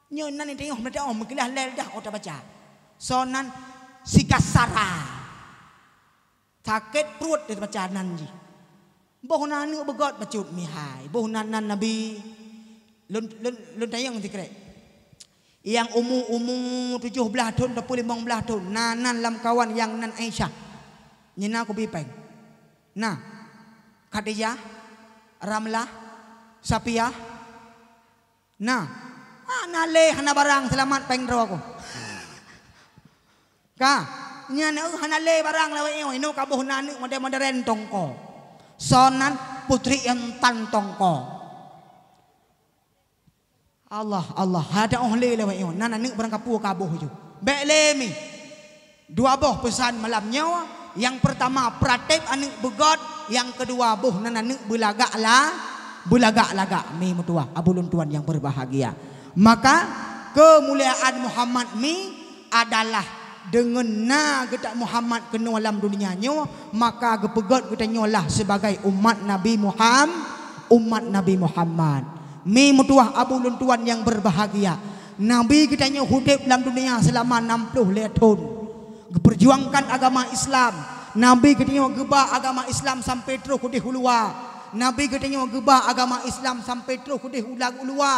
Nyoe nan tanyoe meuteumé meukilah lé dah ota baca. Soe nan Sikasara. Sakét pruet teuh baca nan jih. Boh nan aneuëk beugét bacut mihai. Boh nan, nan Nabi lôn, lôn, lôn tanyong sikrek. Nyang umu-umu tujoh blaih thon atawa limong blaih thon, na nan lamkawan nyang nan Aisyah. Nyan na kubi péng. Na Khadijah, Ramlah, Sapiah. Na, hana lé, hana barang, seulamat péng droe ku. Ka, nyan, eh, hana lé barang lawét nyoe, inoe ka boh nan aneuëk modern-modern tongko. Soe nan Putri Intan tongko. Allah, Allah, hana teu'oh lé lawét nyoe, nan aneuëk barangkapeue ka boh ju. Bék lé mi. Dua boh peusan malam nyoe, nyang peurtama prateb aneuëk beugét, nyang keudua boh nan aneuëk beulagak la-, beulagak-lagak. Mi meutuwah, abu lôn tuan nyang beubahgia. Maka, keumuliaan Muhammad mi adalah deungon na geutak Muhammad keunoe lam dunia nyoe, maka geupeugét geutanyoe lah sibagai umat Nabi Muham-, umat Nabi Muhammad. Mi meutuwah abu lôn tuan nyang beubahgia. Nabi geutanyoe udeb lam dunia seulama nam ploh lhée thon. Geupeurjuangkan agama Islam. Nabi geutanyoe geuba agama Islam sampai troh keudeh u luwa. Nabi geutanyoe geuba agama Islam sampai troh keudeh u la-, u luwa.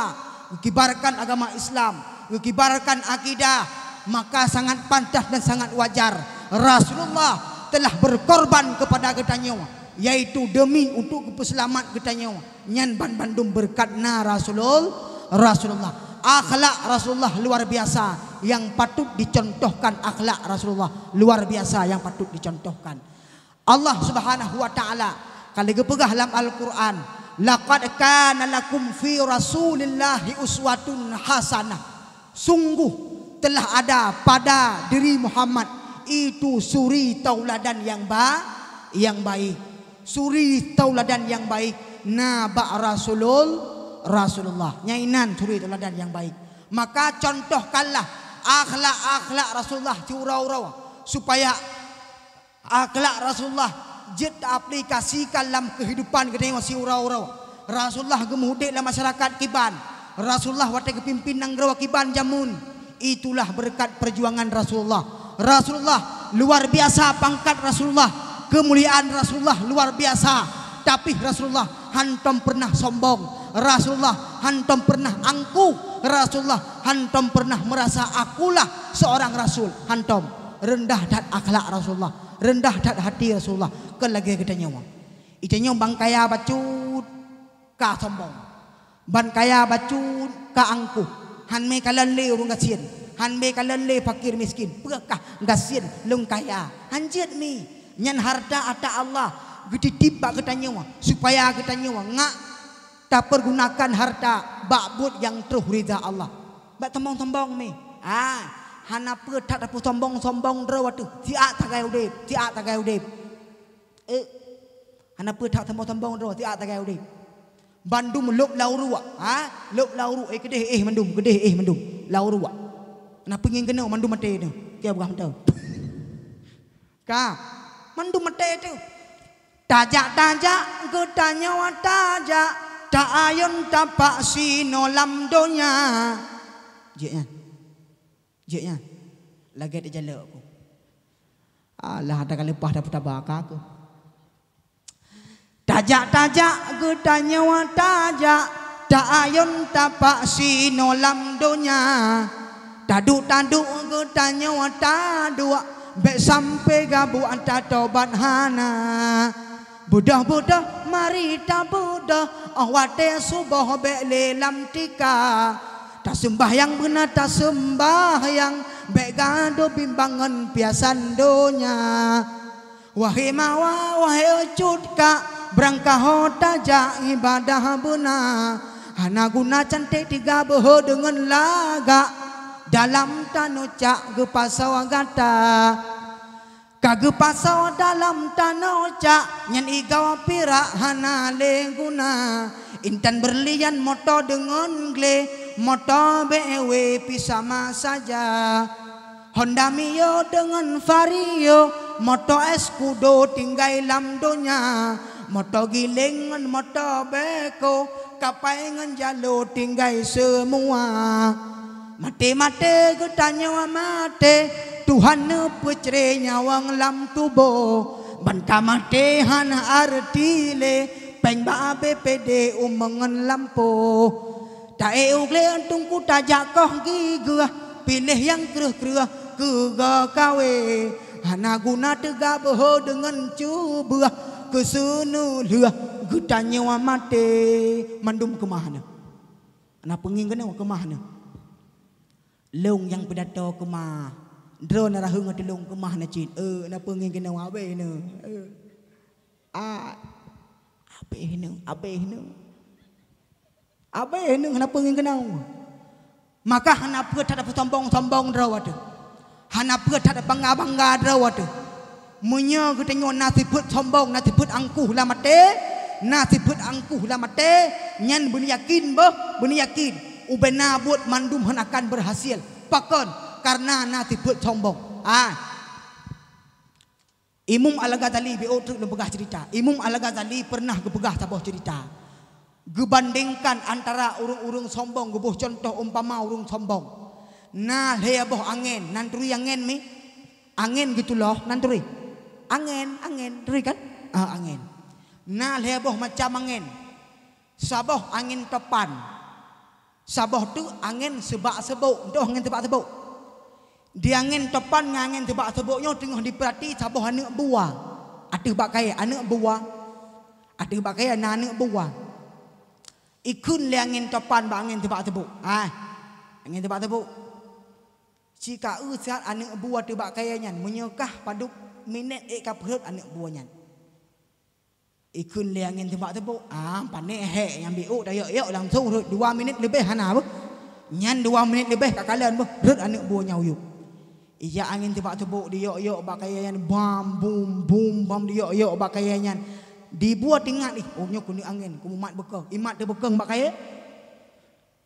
Geukibarkan agama Islam, geukibarkan akidah, maka sangat pantas dan sangat wajar Rasulullah telah berkorban kepada geutanyoe, yaitu demi untuk geupeuseulamat geutanyoe. Nyan banbandum beureukat na Rasulul-, Rasulullah. Akhlak Rasulullah luar biasa yang patut dicontohkan, akhlak Rasulullah luar biasa yang patut dicontohkan. Allah Subhanahu wa Ta'ala ka lheueh geupeugah lam Al-Qur'an, "Laqad kana lakum fi Rasulillahi uswatun hasanah." Sungguh telah ada pada diri Muhammad itu suri tauladan yang ba-, yang baik. Suri tauladan yang baik na bak Rasulul-, Rasulullah. Nyan inan suri tauladan yang baik. Maka contohkanlah akhlak-akhlak Rasulullah siuroe-uroe, supaya akhlak Rasulullah jeuet taaplikasikan lam keuhidupan geutanyoe siuroe-uroe. Rasulullah geumeuudép lam masyarakat kiban. Rasulullah watée geupimpin nanggroe kiban jameun. Itulah beureukat peujuangan Rasulullah. Rasulullah luar biasa pangkat Rasulullah, keumuliaan Rasulullah luar biasa. Tapi Rasulullah hantom peureunah sombong. Rasulullah hantom peureunah angkuh. Rasulullah hantom peureunah meurasa akulah seorang rasul. Hantom. Reundah that akhlak Rasulullah. Reundah that hati Rasulullah, kon lagée geutanyoe. Geutanyoe ban kaya bacut ka sombong, ban kaya bacut ka angkuh, han mé kalon lé ureuëng gasien, han mé kalon lé fakir miskin. Peue kah gasien lôn kaya? Han jeuet mi. Nyan harta ata Allah geutitip bak geutanyoe, supaya geutanyoe ngak tapeurgunakan harta bak buet nyang troh rida Allah. Bak sombong-sombong mi. Ah, hana peue that tapeusombong-sombong droe ateueh. Siat sagai udeb, siat sagai udeb. Eh, hana peue that sombong-sombong droe, siat sagai udeb. Bandum lôb lam uruek, ha? Lôb lam uruek, eh, keudeh, eh, mandum, keudeh, eh, mandum. Lam uruek. Hana peue ngieng keunoe, mandum maté tu. Keu peugah mantong. Ka, mandum maté tu. Tajak-tajak geutanyoe tajak, ta-ayôn tapak sinoe lam donya. Jeuet nyan. Jeuet nyan. Lagée tajalok ku. Alah, ata ka leupah dapeuet taba ka ku. Tajak-tajak geutanyoe tajak, ta-ayôn tapak sinoe lam donya. Taduek-taduek geutanyoe taduek, bék sampoe gabuek tatobat hana. Beudôh-beudôh mari tabeudôh, óh watée suboh bék lé lam tika. Taseumbahyang beuna taseumbahyang, bék gadôh bimbang ngon piasan donya. Wahé mawa, wahé cut ka, beurangkaho tajak iébadah beuna. Hana guna canték tiga beuhe deungon lagak, dalam tanoh cak geupasoe gata. Ka geupasoe dalam tanoh cak, nyan igoe pirak hana lé guna. Intan beurlian moto deungon glé, moto B M W pi sama saja. Honda Mio deungon Vario, moto Escudo tinggai lam donya, moto giléng ngon moto beko, kapai ngon jalo tinggai seumua. Maté-maté geutanyoe maté, Tuhan neupeucré nyawöng lam tuboh. Ban ka maté hana areuti lé, péng bak B P D umeung ngon lampôh. Ta-ék u glé teungku tajak koh gigeue, piléh nyang kreueh-kreueh keu geukawe. Hana guna teuga beuhe deungon cubeue, keu seuneulheueh geutanyoe maté. Mandum keumah nyoe. Na peungieng keunoe keumah nyoe. Lôn nyang pidato keumah. Droeneuh raheueng ateueh lôn keumah na cit. Eh, na peungieng keunoe abéh nyoe. Eh. Ah. Abéh nyoe, abéh nyoe. Abéh nyoe hana peungieng keunoe. Maka hana peue that tapeusombong-sombong droe ateueh. Hana peue that bangga-bangga droe ateueh. Meunyoe geutanyoe na sifeuet sombong, na sifeuet angkuh lam até, na sifeuet angkuh lam até, nyan beuneuyakin boh, beuneuyakin, ubena buet mandum hana akan beurhasil. Pakon? Kareuna na sifeuet sombong. Ah. Imam Al-Ghazali, beuôt treuk lôn peugah ceurita. Imam Al-Ghazali peureunah geupeugah saboh ceurita. Geubandengkan antara ureuëng-ureuëng sombong, geuboh cuntoh umpama ureuëng sombong. Na lhée boh angén, nan turi angén mi? Angén geutuloh, nan turi. Angén, angén, turi kan? Ah, angén. Na lhée boh macam angén. Saboh angén topan. Saboh teuk angén seubak seubok. Entah angén seubak seubok. Di angén topan ngon angén seubak seubok nyoe teungoh dipeurati saboh aneuëk buah. Ateueh bak kayée aneuëk buah. Ateueh bak kayée na aneuëk buah. Ikheun lé angén topan bak angén seubak seubok. Ah, angén seubak seubok. Cika eu siat aneuëk buah teuh bak kayée nyan, meunyoe kah padub minét ék ka peuhrot aneuëk buah nyan. Ikheun lé angén teubak teubok, ah, pané hék nyang biôk tayok-yok langsong rhot dua minét leubeh hana beuh. Nyan dua minét leubeh ka kalon beuh, rhot aneuk buoh nyang u yup. Ijak angén teubak teubok diyok-yok bak kayée nyan, bam, bum, bum, bam diyok-yok bak kayée nyan. Di buoh teuingat ih, oh nyoe keuneuk angén, keu mumat beukong. Imat teubeukong bak kayée.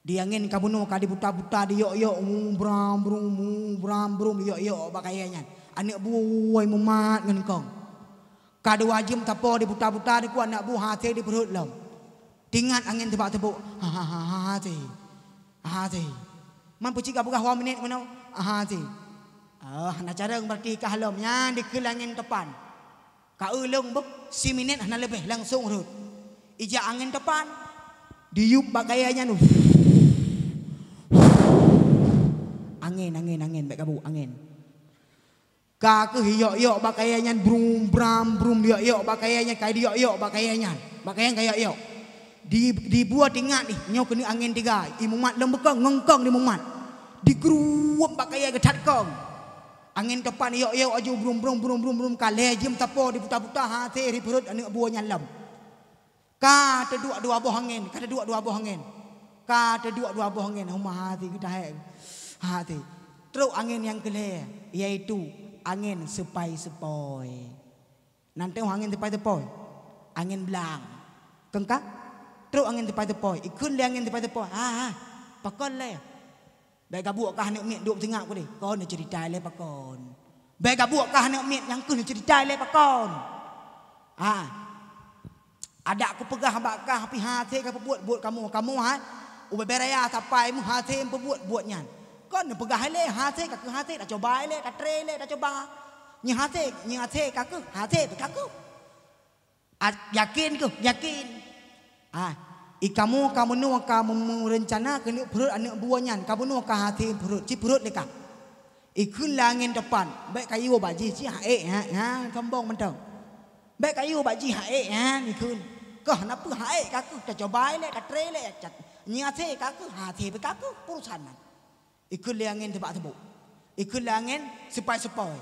Di angén ka bunoe ka diputa-puta diyok-yok, mu bram brum, mu bram brum diyok-yok bak kayée nyan. Aneuk buoh woi mumat ngon kong. Ka dua jeuem tapo diputa-puta dikeue aneuk buoh hase dipeurhot lom. Teuingat angén teubak teubok, ha ha ha ha hase. Ha hase. Man peucit ka peugah dua minét meunoe, ha hase. Oh, hana carông berarti kah lom nyan dikeue angén topan. Ka eu lôn beuh, siminét hana leubeh langsong rhot. Ijak angén topan. Diyup bak kayée nyan. Angén, angén, angén, bék gabuek angén. Ka keuh yok-yok bak kayée nyan brum bram brum yok-yok bak kayée nyan, kai diyok-yok bak kayée nyan. Bak kayée nyan ka yok-yok. Di, di buoh teuingat ih, nyoe keuneuk angén tiga. I mumat lom beukong, ngon kong di mumat. Dikruweueb bak kayée geuthat kong. Angén topan yok-yok aju brum brum brum brum brum ka lhée jeuem tapo diputa-puta hase dipeurhot aneuk buoh nyan lom. Ka teuduek dua boh angén, ka teuduek dua boh angén. Ka teuduek dua boh angén, huma hase geutahé. Hase. Trok angén nyang keu lhée, yaitu angén seupai-seupai. Nan teuh angén seupai-seupai. Angén blang. Keungka? Trok angén seupai-seupai. Ikheun lé angén seupai-seupai. Ha ha. Pakon lé. Bék gabuek kah aneuk miet duek singap keudeh. Kon neuceurita ilée pakon. Bék gabuek kah aneuk miet nyang keuh neuceurita ilée pakon. Ha. Adak kupeugah bak kah pih hase ka peubuet buet kamoe. Kamoe hai. Ubé beraya sapai meuhase peubuet buet nyan. Kon neupeugah ilée hase ka keuh hase, tacoba ilée, tatré ilée, tacoba. Nyi hase, nyi hase ka keuh, hase pih ka keuh. Yakin keuh? Yakin. Ah, i kamoe ka meunoe ka meureuncana keuneuk peurhot aneuk buoh nyan, ka meunoe ka hase peurhot, ci peurhot lé ka. Ikheun lé angén topan, bék kayue bak jih, ci haék, ha, ha, sombong mantong. Bék kayue bak jih haék, ha, ikheun. Kah na peue haék ka keuh, tacoba ilée, tatré ilée, cat. Nyi hase ka keuh, hase pih ka keuh, peue urusan nan. Ikheun lé angén teubak teubok. Ikheun lé angén seupai-seupai.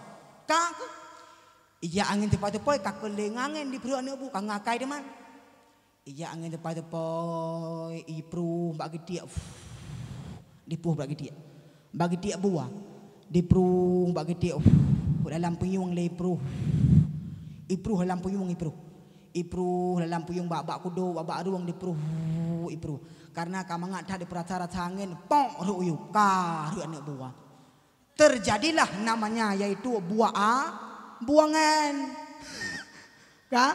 Ka keuh. Ijak angén seupai-seupai, ka keuh lé angén dipeurhot aneuk buoh, ka ngakai teuma. Ijak angén seupai-seupai, ipruh bak geutiek. Dipruh bak geutiek. Bak geutiek buah. Dipruh bak geutiek. Dalam peuyueng lé ipruh. Ipruh dalam peuyueng ipruh. Ipruh dalam peuyueng bak, bak kudo, bak, bak rueng dipruh, ipruh. Karena ka mangat that dipeurasa-rasa angén, pok rhot u yup, ka rhot aneuk buoh. Terjadilah namanya yaitu buah a-, buangan. Ka?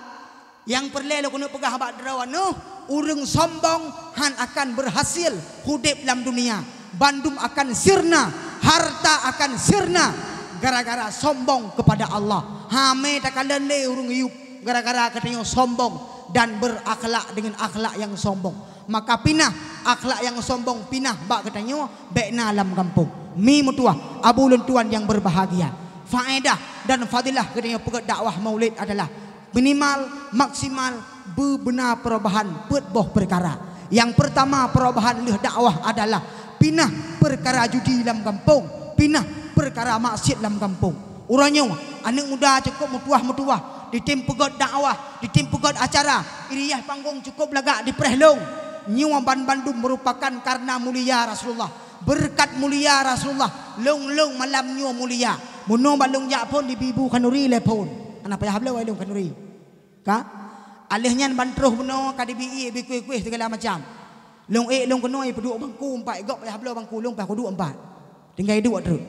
Nyang peureulée lôn keuneuk peugah bak droeneuh, ureuëng sombong hán akan berhasil udeb lam dunia. Bandum akan sirna, harta akan sirna gara-gara sombong kepada Allah. Hamé takalon lé ureuëng yup gara-gara geutanyoe sombong dan berakhlak dengan akhlak yang sombong. Maka pinah akhlak nyang sombong, pinah bak geutanyoe, bék na lam gampông. Mi meutuah, abu lôn tuan nyang berbahagia. Faedah dan fadilah geutanyoe peugét dakwah maulid adalah minimal, maksimal, beu beuna perubahan peuet boh peukara. Nyang peurtama perubahan lheueh dakwah adalah pinah peukara judi lam gampông, pinah peukara maksiat lam gampông. Uroe nyoe, aneuk muda cukôp meutuah-meutuah, ditem peugét dakwah, ditem peugét acara, i riyah panggong cukôp lagak dipreh lông. Nyoe banbandum meurupakan kareuna mulia Rasulullah. Beureukat mulia Rasulullah, lông-lông malam nyoe mulia. Meunoe ban lông jak phon dibi bu khanuri lé phon. Hana payah bloe lông khanuri. Ka? Alheuh nyan ban troh bunoe ka dibi ié, bi kueh-kueh sigala macam. Lông ék lông keunoe peuduek bangku empat, i gob payah bloe bangku, lông payah kuduek empat. Tinggai duek treuk.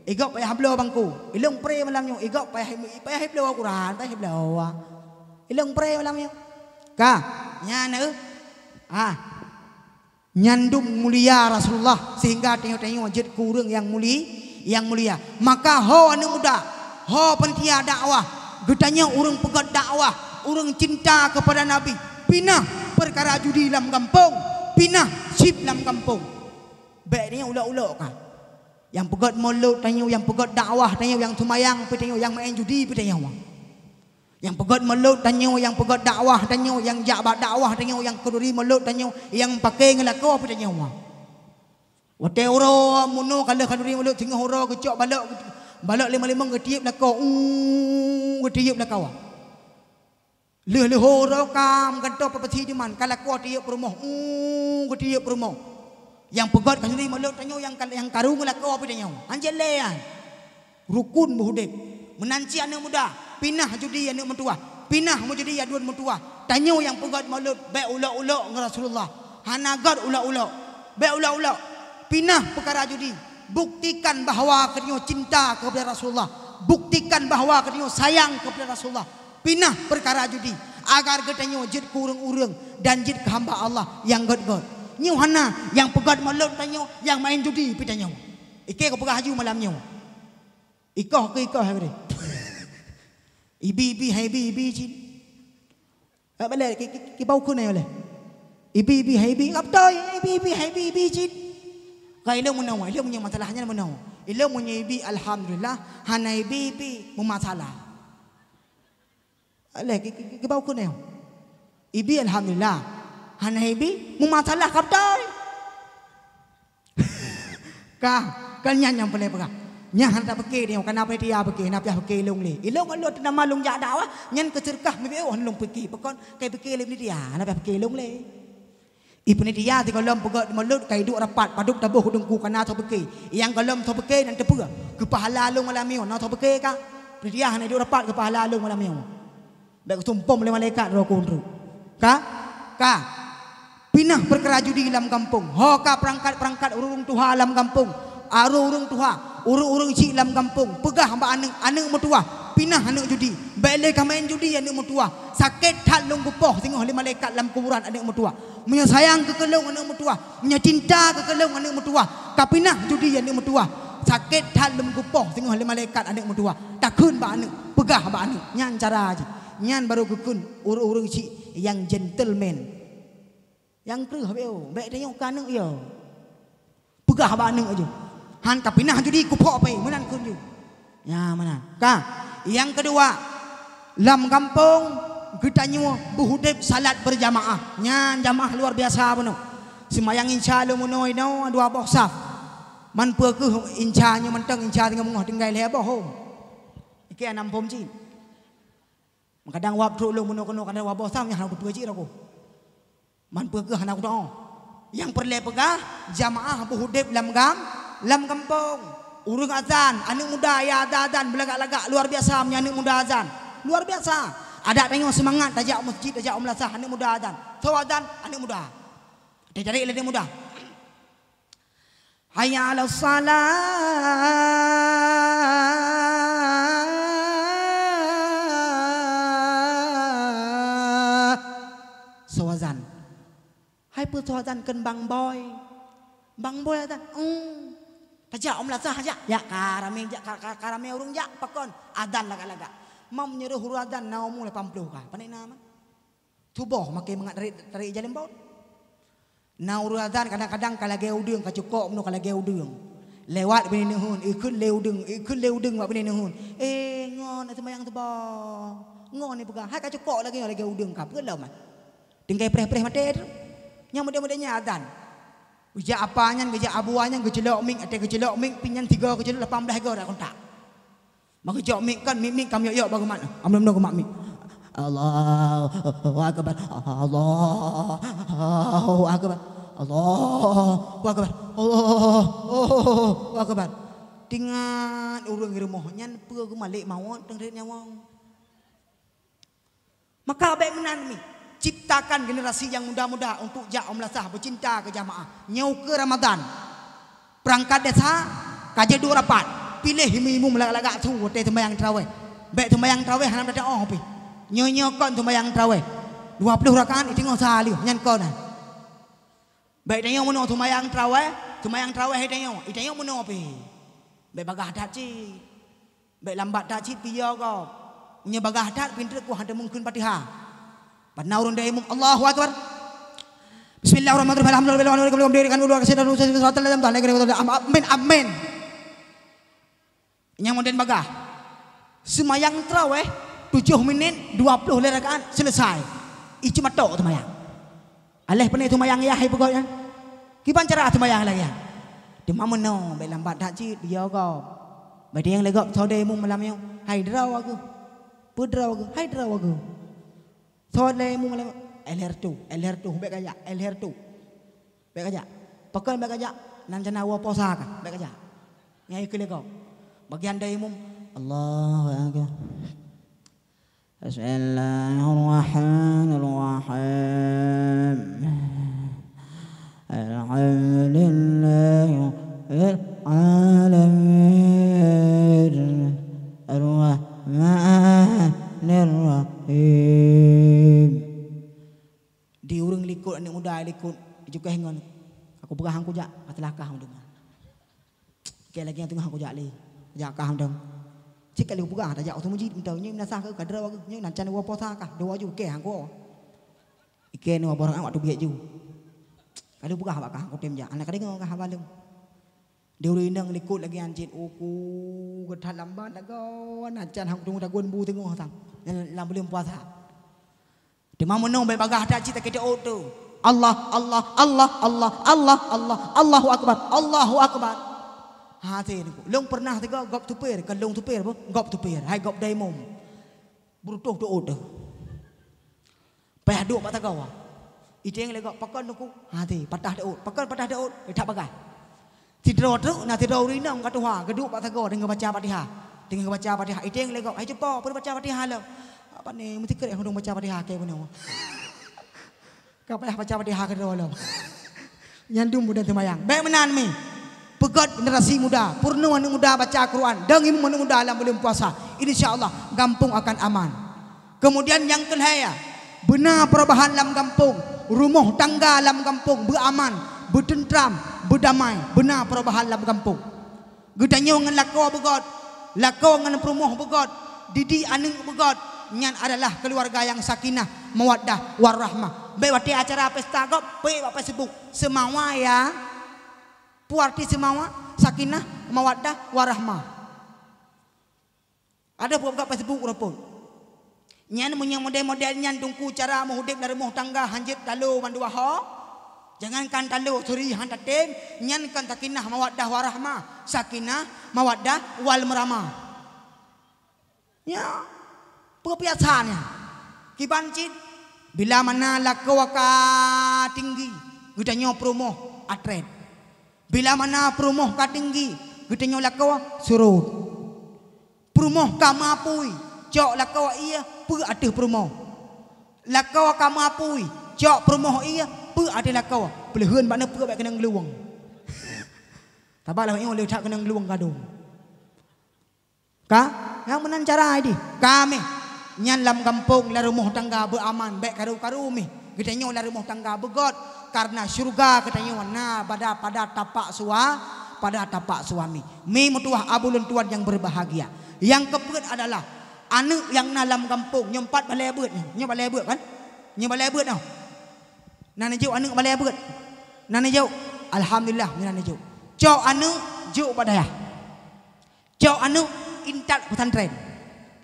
I gob payah bloe bangku. I lông pre malam nyoe, i gob payah, payah bloe Al-Quran, payah bloe. I lông pre malam nyoe. Ka? Nyan eu. Ah. Nyan dum mulia Rasulullah sehingga tanyoe-tanyoe jeuet keu ureuëng nyang muli-, nyang mulia. Maka ho aneuk muda, ho peuntia dakwah, geutanyoe ureuëng peugét dakwah, ureuëng cinta kepada Nabi, pinah peukara judi lam gampông, pinah chip lam gampông. Bék tanyoe ulok-ulok ka. Nyang peugét mulod tanyoe, nyang peugét dakwah tanyoe, nyang seumayang pih tanyoe, nyang maén judi pih tanyoe. Nyang peugét mulod tanyoe, nyang peugét dakwah tanyoe, nyang jak bak dakwah tanyoe, nyang khanuri mulod tanyoe, nyang paké ngon lakoe pih tanyoe. Watée uroe meunoe ka lheueh khanuri mulod, singoh uroe geucok balok, balok limong-limong geutiyeub lakoe, uu, geutiyeub lakoe. Lheueh leuhô roh ka meugantoe peubeusih diman, ka lakoe tiyeup peurumoh, u, geutiyeup peurumoh. Nyang peugét khanuri mulod tanyoe nyang ka, nyang karu ngon lakoe pih tanyoe. Hanjeuet lé nyan. Rukun beuhudép. Meunan cit aneuëk muda, pinah judi aneuëk meutuwah, pinah meujudi aduen meutuwah. Tanyoe nyang peugét mulod bék ulok-ulok ngon Rasulullah. Hana gét ulok-ulok. Bék ulok-ulok. Pinah peukara judi. Buktikan bahwa geutanyoe cinta keupada Rasulullah. Buktikan bahwa geutanyoe sayang keupada Rasulullah. Pinah peukara judi, agar geutanyoe jeuet keu ureuëng-ureuëng dan jeuet keu hamba Allah nyang gét-gét. Nyoe hana nyang peugét mulod tanyoe, nyang maén judi pih tanyoe. Ikée kupeugah laju malam nyoe. Ikoh keu ikoh hai bri. Ibi-ibi hai ibi-ibi cit. Eh, balek, ki, ki, ki bau kheun ai balek. Ibi-ibi hai ibi, ngap toi, ibi-ibi hai ibi-ibi cit. Ka ilong meunoe, ilong meunyoe masalah nyan meunoe. Ilong meunyoe ibi alhamdulillah, hana ibi-ibi meumasalah. Alah, ki, ki, ki, ki bau kheun ai. Ibi alhamdulillah, hana ibi meumasalah ngap toi. Ka, kan nyan nyang peureulée peugah. Nyan hana tapeuke nyoe, kana panitia peuke, na piah peuke ilong lé. Ilong lôn teunama lôn jak dakwah, nyan keu seudeukah meubiôh lôn peuke. Pakon kai peuke lé panitia, na piah peuke ilong lé. I panitia sigohlom peugét mulod ka iduek rapat, padub taboh u teungku kana soe peuke. Nyang gohlom soe peuke nyan teupeue. Keu pahala lôn malam nyoe, na soe peuke ka. Panitia hana iduek rapat keu pahala lôn malam nyoe. Bék kusumpom lé malaikat roh keu untreuk. Ka? Ka. Pinah peukara judi lam gampông. Ho ka peurangkat-peurangkat ureuëng tuha lam gampông. Ureuëng-ureuëng tuha, ureuëng-ureuëng chik lam gampông. Peugah bak aneuëk, aneuëk meutuwah, pinah aneuëk judi. Bék lé kamaén judi aneuëk meutuwah. Sakét that lôn geupoh singoh lé malaikat lam kuburan aneuëk meutuwah. Meunyoe sayang keu keu lôn aneuëk meutuwah, meunyoe cinta keu keu lôn aneuëk meutuwah, ka pinah judi aneuëk meutuwah. Sakét that lôn geupoh singoh lé malaikat aneuëk meutuwah. Takheun bak aneuëk, peugah bak aneuëk. Nyan cara jih. Nyan barô geukheun ureuëng-ureuëng chik nyang gentleman. Nyang kreueh bék, bék tanyoe keu aneuëk yo. Peugah bak aneuëk jih. Han ka pinah judi kuphok pih, meunan kheun jih. Nya meunan. Ka. Nyang keudua, lam gampông geutanyoe beuhudép salat beurjamaah. Nyan jamaah luar biasa bunoe. Seumayang insya lôn meunoe inoe dua boh saf. Man peue kheueh insya nyoe mantong insya singoh beungoh tinggai lhée boh hom. Ikée anam phom cit. Kadang wab trok lôn meunoe keunoe kadang dua boh saf nyan hana kupeue cit aku. Man peue kheueh hana kudoa. Nyang peureulée peugah, jamaah beuhudép lam gam, lam gampông. Ureuëng azan, aneuëk muda ya azan-azan beulagak-lagak luar biasa meunyoe aneuëk muda azan. Luar biasa. Adak tanyoe seumangat tajak u meuseujid, tajak u meulasah aneuëk muda azan. Soe azan, aneuëk muda. Teucari lé aneuëk muda. Hayya 'alas shalah. Soe azan. Hai peue soe azan kheun bang boy. Bang boy azan. Hmm. Tajak u meulasah jak. Jak ka ramé jak ka, ka, ka ramé ureuëng jak pakon. Azan lagak-lagak. Mam nyuruh ureuëng azan na umu lapan ploh ka. Pane na man. Tuboh makai mangat tarék, tarék ija leumbot. Na ureuëng azan kadang-kadang ka lagée udeueng, ka cukok meunoe ka lagée udeueng. Lewat binéh neuheun, ikheun lé udeueng, ikheun lé udeueng bak binéh neuheun. Eh, ngon na seumayang tuboh. Ngon ni peugah, hai ka cukok lagée nyoe lagée udeueng ka peue lom. Tinggai preh-preh maté tu. Nyang muda-muda nyan azan. Geujak apa nyan, geujak abua nyan, geuceulok mik, até geuceulok mik, pih nyan tiga geuceulok lapan belas go dak kontak. Maka jok mik kan, mik-mik kam yok-yok bak geumat. Amlom no geumat mik. Allahu akbar. Allahu akbar. Allahu akbar. Allahu akbar. Tingat ureuëng di rumoh nyan peue geumalek mawöt teuh nyawa. Maka bék meunan mi, ciptakan generasi nyang muda-muda untuk jak u meulasah beucinta keu jamaah. Nyoe keu Ramadan, peurangkat desa ka jeuet duek rapat, piléh imeum-imeum lagak-lagak su watée seumayang tarawéh. Bék seumayang tarawéh hana meudatang óh pih. Nyoe-nyoe kon seumayang tarawéh dua ploh rakaat, iteungoh sa lheueh nyan kon. Bék tanyoe meunoe seumayang tarawéh, seumayang tarawéh itanyoe, itanyoe meunoe pih. Bék bagah that cit. Bék lambat that cit pih yo gob. Meunyoe bagah that pinteuk ku hana mungken Fatihah. Padahai ureuëng dai imum Allahu akbar. Bismillahirrahmanirrahim. Alhamdulillah. Amin, amin. Nyang modern bagah. Seumayang tarawéh tujoh minét dua ploh lhée rakaat selesai. Icu matok seumayang. Aléh peunoh seumayang yah hai peugah nyan. Kiban cara seumayang lagée nyan. Teuma meunoe bék lambat that cit yo gob. Bék nyang lé gob saudé imum malam nyoe. Hai droe geuh. Peudroe geuh. Hai droe geuh. Thon lé imum lé, "Elher tu, elher tu, bèk kajak, elher tu. Bèk kajak. Pakon bèk kajak? Nan cana woe posa kah, bèk kajak." Ngai keu lego. Bagian dari imum, "Allahu Akbar. Bismillahirrahmanirrahim. Alhamdulillahirabbil alamin. Arrahmanirrahim." Di ureueng likot, aneuk muda likot, jukeh ngon, "Aku peugah han kujak, ka teulakah ureueng." Keu lagèe nyan teungoh kujak lé, jak kah mantong. Cit ka lheueh peugah tajak u meuseujid mantong, nyoe meunasah keu ka droe, nyoe nan can woe posa kah, dua ju keu han kuwoe. Ikeu nyoe barang watèe biet ju. Ka lheueh peugah bak kah kutem jak, hana ka deungoe kah haba lôn. Di ureueng inong likot lagèe nyan cit, uku geutat lambat lagoe, nan can han kuteumèe tagun bu teungoh sang lam buleuen puasa. Teuma meunong bèk bagaih that cit takeu teuôt tu. Allah, Allah, Allah, Allah, Allah, Allah, Allahu Akbar, Allahu Akbar. Ha, até niko. Lôn pernah teuga gob tupir, kon lôn tupir boh, gob tupir, hai gob daimon. Beurutoh teuôt tu. Payah duek bak tagoe. Iténg lé gob, pakon niko? Ha, até, patah teuôt. Pakon patah teuôt? That bagaih. Sidroe treuk na sidroe ureueng inong ka tuha, geuduek bak sagoe deungon baca Fatihah. Deungon baca Fatihah, iténg lé gob, "Hai cupo, peue baca Fatihah lom?" "Apa ni, meusikrek hudong baca Fatihah keu bunoe." Ka payah baca Fatihah keudroe lom. Nyan dum budan seumayang. Bèk meunan mi. Peugöt generasi muda, peurunoe aneuk muda baca Quran, dong imum aneuk muda lam buleuen puasa. Insya Allah, gampông akan aman. Keumudian nyang keulhèe, beuna peurubahan lam gampông, rumoh tangga lam gampông beuaman, beuteuntrang, beudamai, beuna peurubahan lam gampông. Geutanyoe ngon lakoe beugöt, lakoe ngon peurumoh beugöt, didik aneuk beugöt, nyan adalah keuluwarga nyang sakinah, mawaddah, warahmah. Bèk watèe acara pesta gob, peuék bak Facebook, seumawa ya. Peue arti seumawa? Sakinah, mawaddah, warahmah. Adak buka Facebook rumput. Nyan meunyoe model-model nyan teungku cara meuhudép lam rumoh tangga hanjeuet talo mandua ho. Jangankan talo, seuri han tatem, nyan kon sakinah mawaddah warahmah. Sakinah mawaddah wal meuramah. Ya, peue biasa nyan. Kiban cit, bila mana lakoe ka tinggi, geutanyoe peurumoh atret. Bila mana peurumoh ka tinggi, geutanyoe lakoe surot. Peurumoh ka meuapui, cok lakoe ié peue ateueh peurumoh. Lakoe ka meuapui, cok peurumoh ié peue ateueh lakoe. Peuleuheuen bak neupeu bèk keunong geuluwang. Taba lah nyoe le that keunong geuluwang gadong. Ka? Nyang meunan cara dih. Ka meh. Nyan lam gampông, lam rumoh tangga beuaman, bèk karu-karu meh. Geutanyoe lam rumoh tangga beugöt, karena syeuruga geutanyoe na pada, pada tapak sua-, pada tapak suami. Mi meutuwah abu lôn tuan nyang berbahagia. Nyang keupeuet adalah aneuk nyang na lam gampông, nyoe pat balèe beuet nyoe. Nyoe balèe beuet kan? Nyoe balèe beuet nyoe. Na neujok aneuk balèe beuet. Na neujok. Alhamdulillah, na neujok. Cok aneuk, jok bak dayah. Cok aneuk intat pesantren.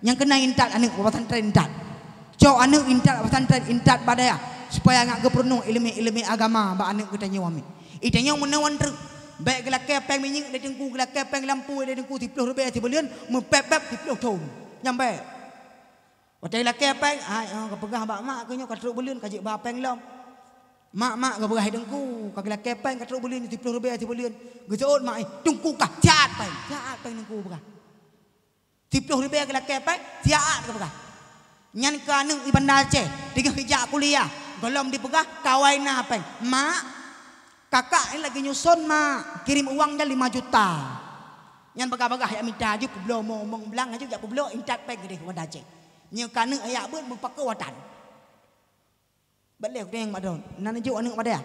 Nyang keunan intat aneuk pesantren intat. Cok aneuk intat pesantren intat bak dayah, supaya ngat geupeurunoe ileumèe-ileumèe agama bak aneuk geutanyoe. Amin. Geutanyoe meunan wan treuk. Bèk geulakèe pèng minyeuk lé teungku, geulakèe pèng lampôh lé teungku, siploh ribèe sibuleuen, meupèp-pèp siploh thon. Nyan bèk. Watèe geulakèe pèng, ai, oh, geupeugah bak mak keuh nyoe ka trok buleuen ka jeuet ba pèng lom. Mak, mak, geupeugah teungku, ka geulakèe pèng ka trok buleuen siploh ribèe sibuleuen. Geuseuôt mak, eh, teungku kah, siat pèng, siat pèng teungku peugah. Siploh ribèe geulakèe pèng, siat geupeugah. Nyan keu aneuk di Banda Aceh, teungoh jijak kuliah, gohlom dipeugah kawai na pèng. Mak, kakak ni lagi nyuson mak, kirim uang dah lima juta. Nyan bagah-bagah jak mita, jeuet peubloe mong-mong blang, jeuet jak peubloe intat pèng keudeh Banda Aceh. Nyoe keu aneuk jak beuet meupakoe watan. Bèk lé kudeung mak droe, na neujok aneuk bak dayah.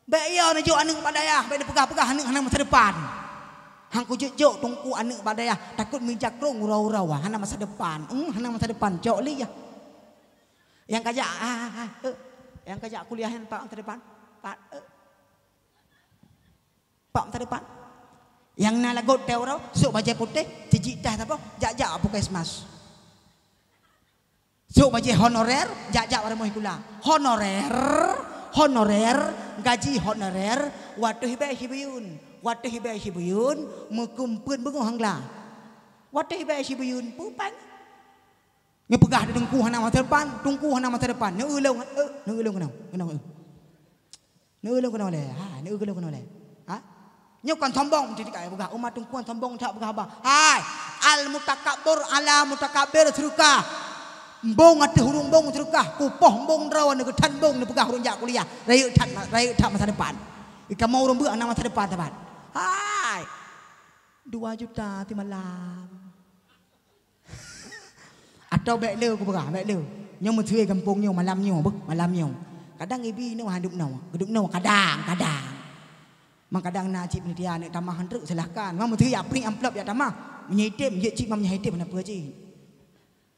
Bèk yo neujok aneuk bak dayah, bèk neupeugah-peugah aneuk hana masa depan. Han kujok-jok teungku aneuk bak dayah, takot meujakrong uroe-uroe, hana masa depan. Hmm, hana masa depan, cok lé yah. Nyang kajak, ah, ah, ah, eh. Nyang kajak kuliah nyan pat masa depan. Pat, eh. Pat masa depan. Nyang na lagot teuh uroe, sôk bajèe putéh, tijik tah saboh, jak-jak puskesmas. Sôk bajèe honorer, jak-jak bak rumoh sikula. Honorer, honorer, gaji honorer, watèe hibèe sibuyun. Watèe hibèe sibuyun, meukeumpeuen beungoh hangla. Watèe hibèe sibuyun, peue pèng. Nyoe peugah di teungku hana masa depan, teungku hana masa depan. Neu lôn, eh, neu lôn keunoe, keunoe, eh. Neu lôn keunoe lé. Ha, neu lôn keunoe lé. Ha? Nyoe kon sombong, meusti ka peugah umat teungku sombong that peugah haba. Hai, al mutakabbir ala mutakabbir seureuka. Embong ateueh ureueng embong seureuka, kupoh embong droe neu geutan embong neu peugah ureueng jak kuliah. Rayeuk that, rayeuk that masa depan. Ikamoe ureueng beuet hana masa depan saban. Hai. Dua juta simalam. Atau bék le kupeugah, bék le. Nyoe meuseue gampông nyoe malam nyoe, beuh, malam nyoe. Kadang ibi nyoe han dubnoe, geudubnoe kadang, kadang. Mangkadang na cit panitia aneuk tamah han treuk, silahkan. Meuseue jak print amplop jak tamah. Meunyoe item, jeuet cit meunyoe item hana peue cit.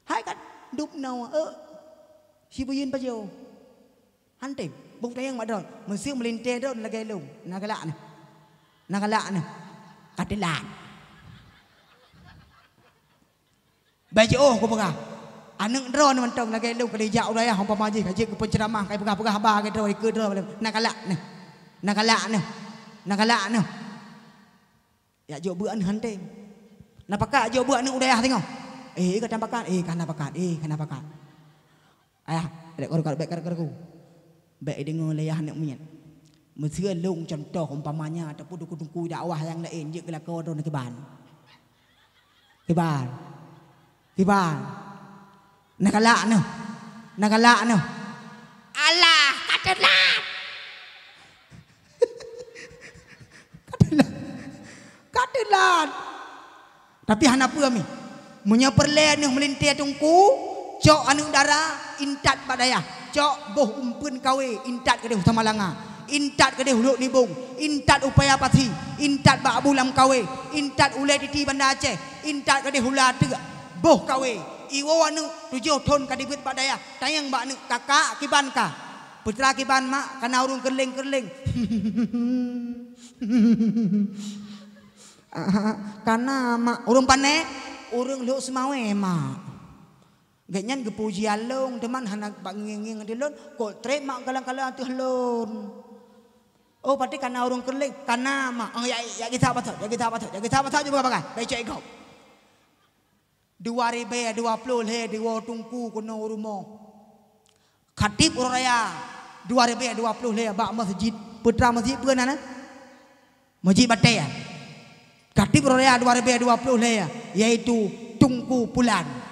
Hai kan dubnoe, eh. Sibeuyeuen pajoh. Han tem, boh tayang bak droe. Meuseue meulintèe droe lagèe lôn. Na galak neh. Na galak neh. Ka teulat. Bèk jiôh kupeugah. Aneuk droe nyoe mantong lagèe lôn ka dijak u dayah umpama jih ka jeuet keu peuceuramah, ka jipeugah-peugah haba keu droe, ikeue droe. Na galak neh. Na galak neh. Na galak neh. Jak jok beuet aneuk han tem. Na pakat jok beuet aneuk u dayah singoh. Eh, ka tam pakat. Eh, ka hana pakat. Eh, ka hana pakat. Ayah, bèk karu-karu, bèk karu-karu. Bèk ideungoe lé ayah aneuk miet. Meuseue lôn cuntoh umpamanya ataupun teungku-teungku dakwah nyang laén jeuet geulakoe droeneuh kiban. Kiban. Kiban. Na galak nyoe. Na galak nyoe. Alah, ka teulat. Ka teulat. Ka teulat. Tapi hana peue mi. Meunyoe peureulèe neuh meulintèe teungku, cok aneuk dara, intat bak dayah. Cok boh umpeuen kawé, intat keudeh u Samalanga. Intat keudeh u Lhok Nibong, intat u Paya Pasi, intat bak Abu Lam Kawé, intat ulèe titi Banda Aceh, intat keudeh u Lateuk, boh kawé, iwoe aneuk tujoh thon ka dibeuet bak dayah, tanyong bak aneuk, "Kakak, kiban ka?" "Peutra kiban, Mak, kana ureueng keureuléng-keureuléng." "Kana, Mak." "Ureueng pané?" "Ureueng Lhok Seumawé, Mak." Gobnyan geupuji along, teuma hana bak ngieng-ngieng ateueh lôn, kok trép mak galang-galang ateueh lôn. Oh, pati kana ureueng keureuléng, kana mak. Oh, ya, ya gisa basot, ya gisa basot, ya gisa basot juga pakai. Becek gop. Dua ribèe dua ploh lhèe diwoe teungku keunoe u rumoh. Khatib uroe raya dua ribèe dua ploh lhèe bak masjid. Peutra masjid peue nan, eh? Masjid Batèe, Khatib Raya dua ribèe dua ploh lhèe, yaitu Teungku Pulan.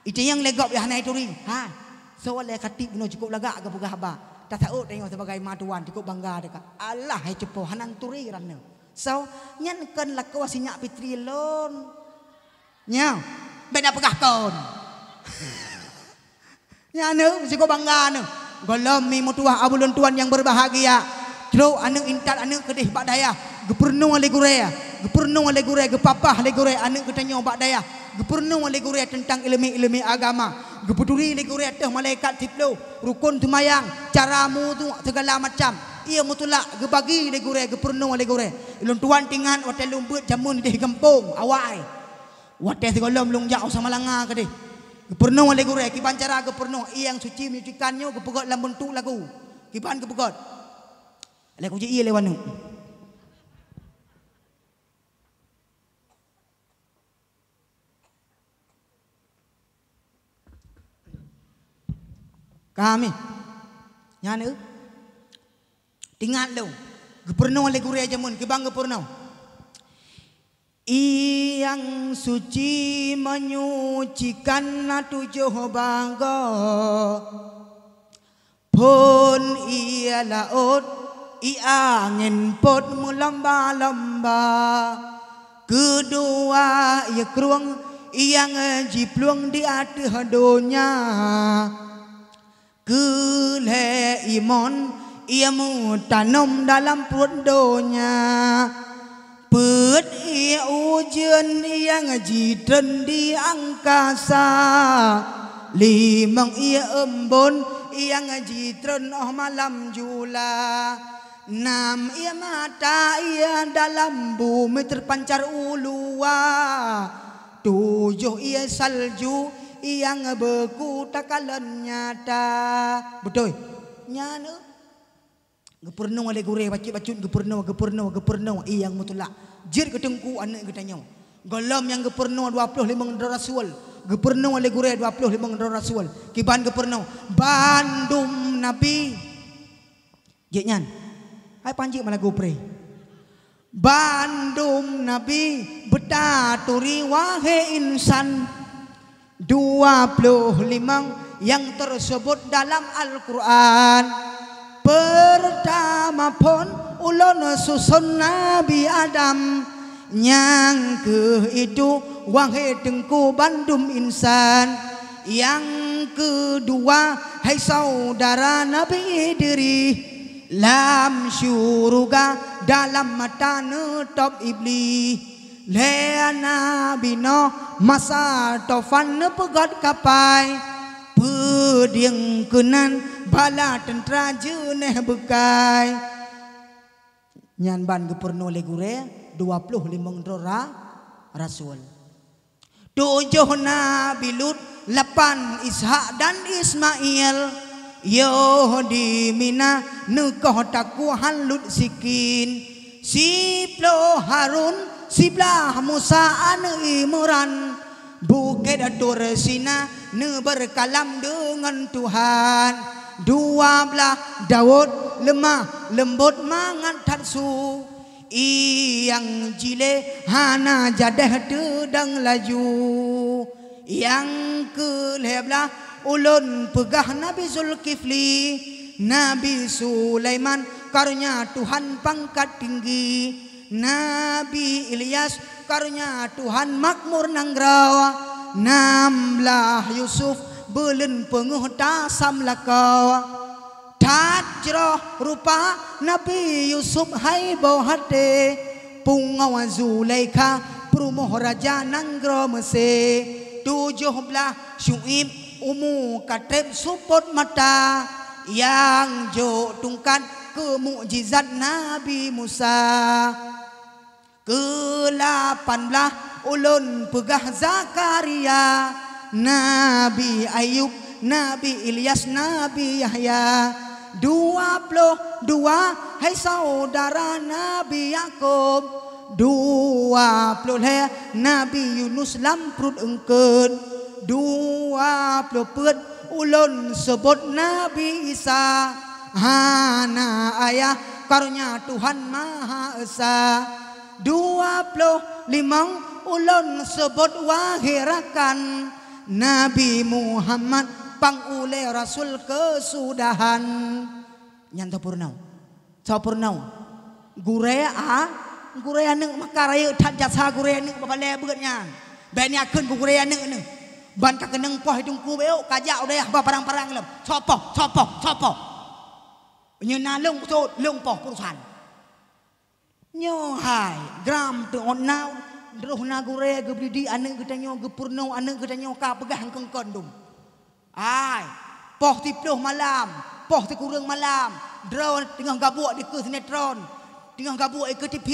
Itanyong lé gob nyang hana ituri. Ha, soe lé khatib bunoe cukup lagak geupeugah haba. Tasaôt tanyoe sibagai ma tuan cukup bangga teuka. Alah hai cupo hana turi raneuh. Soe nyan kon lakoe sinyak pitri lôn. Nyoe, bèk na peugah kon. Nyan neuh, siko bangga neuh. Gohlom mi meutuwah abu lôn tuan nyang beubahgia. Trok aneuk intat aneuk keudeh bak dayah. Geupeurunoe lé gurèe. Geupeurunoe lé gurèe, geupapah lé gurèe aneuk geutanyoe bak dayah. Geupeurunoe lé gurèe teuntang ileumèe-ileumèe agama. Geupeuturi lé gurèe teuh malaikat siploh, rukon seumayang, cara mudhu, seugala macam. Ié mutulak geubagi lé gurèe, geupeurunoe lé gurèe. Lôn tuan teuingat watèe lôn beuet jameun deh gampông, awai. Watèe sigohlom lôn jak u Samalanga keudeh. Geupeurunoe lé gurèe, kiban cara geupeurunoe, ié nyang suci menyucikan nyoe geupeugöt lam beuntuk lagu. Kiban geupeugöt. Lé kuji ié lé waneuk. Kami. Nyan eu. Teuingat lôn. Geupeurunoe lé gurèe jameun, kiban geupeurunoe. Ié nyang suci menyucikan na tujoh bagoe. Phon ié laôt, ié angén pôt meulomba-lomba. Keudua ié krueng nyang jiplueng di ateueh donya. Keu lhèe imon ié meutanom dalam pruet donya. Peuet ié ujeuen nyang jitreun di angkasa. Limong ié eumbon nyang jitreun óh malam jula. Nam ié mata ié dalam bumi teupancar u luwa. Tujoh ié salju nyang beuku takalon nyata. Beutôi. Nyan eu. Geupeurunoe lé gurèe bacut-bacut, geupeurunoe, geupeurunoe, geupeurunoe, ié nyang mutulak. Jeuet keu teungku aneuk geutanyoe. Gohlom nyang geupeurunoe dua ploh limong droe rasul. Geupeurunoe lé gurée dua ploh limong droe rasul. Kiban geupeurunoe? Bandum nabi. Jeuet nyan. Hai panjeuet malagu pré. Bandum nabi beutaturi wahé insan. Dua ploh limong nyang teuseubot dalam Al-Qur'an. Peurtama phon ulôn suson Nabi Adam, nyang kheueh itu wahé teungku bandum insan. Nyang keudua hai saudara Nabi Idris, lam syuruga dalam mata neutôb Iblih. Lé Nabi Noh masa tofan neupeugét kapai, peudieng keunan bala teuntra jeuneh beukai. Nyan ban geupeurunoe lé gurée dua ploh limong droe ra-, rasul. Tujoh Nabi Lut, lapan Ishak dan Ismail, yoh di Mina neukoh takuhan Lut sikin. Siploh Harun, siblaih Musa aneuëk Imran, Bukét Tur Sina neubeurkalam deungon Tuhan. Dua blaih Daud leumah leumbot mangat that su, ié nyang jilée hana jadéh teudong laju. Nyang keu lhée blaih ulôn peugah Nabi Zulkifli, Nabi Sulaiman karonya Tuhan pangkat tinggi, Nabi Ilyas karonya Tuhan makmur nanggroe, nam blaih Yusuf beuleuen peungeuh tasam lakoe. That jroh rupa Nabi Yusuf hai boh até, pungoe Zulaikha peurumoh raja nanggroe Meusé. Tujoh blaih Syuib umu ka treb seupôt mata, nyang jok tungkat keu mukjizat Nabi Musa. Keulapan blaih ulôn peugah Zakaria, Nabi Ayub, Nabi Ilyas, Nabi Yahya. Dua ploh dua hai saudara Nabi Yakub, dua ploh lhée Nabi Yunus lam pruet eungkôt, dua ploh peuet ulôn seubot Nabi Isa, hana ayah karonya Tuhan Maha Esa. Dua ploh limong ulôn seubot wahé rakan, Nabi Muhammad pang ulée rasul keusudahan. Nyan teupurunoe. Teupurunoe. Gurée a, gurée aneuëk maka rayeuk that jasa gurée aneuëk bak balée beuet nyan. Bék ni akheun keu gurée aneuëk neuh. Ban ka keunong poh teungku bék ka jak u dayah ba parang-parang lom. Sopoh, sopoh, sopoh. Nyoe na lôn sot, lôn poh keurusan. Nyoe hai, gram teuôt na, droe na gurée geubri di aneuëk geutanyoe, geupeurunoe aneuëk geutanyoe ka peugah keungkon dum. Hai, poh siploh malam, poh sikureueng malam, droe teungoh gabuek dikeue sinetron, teungoh gabuek dikeue T V,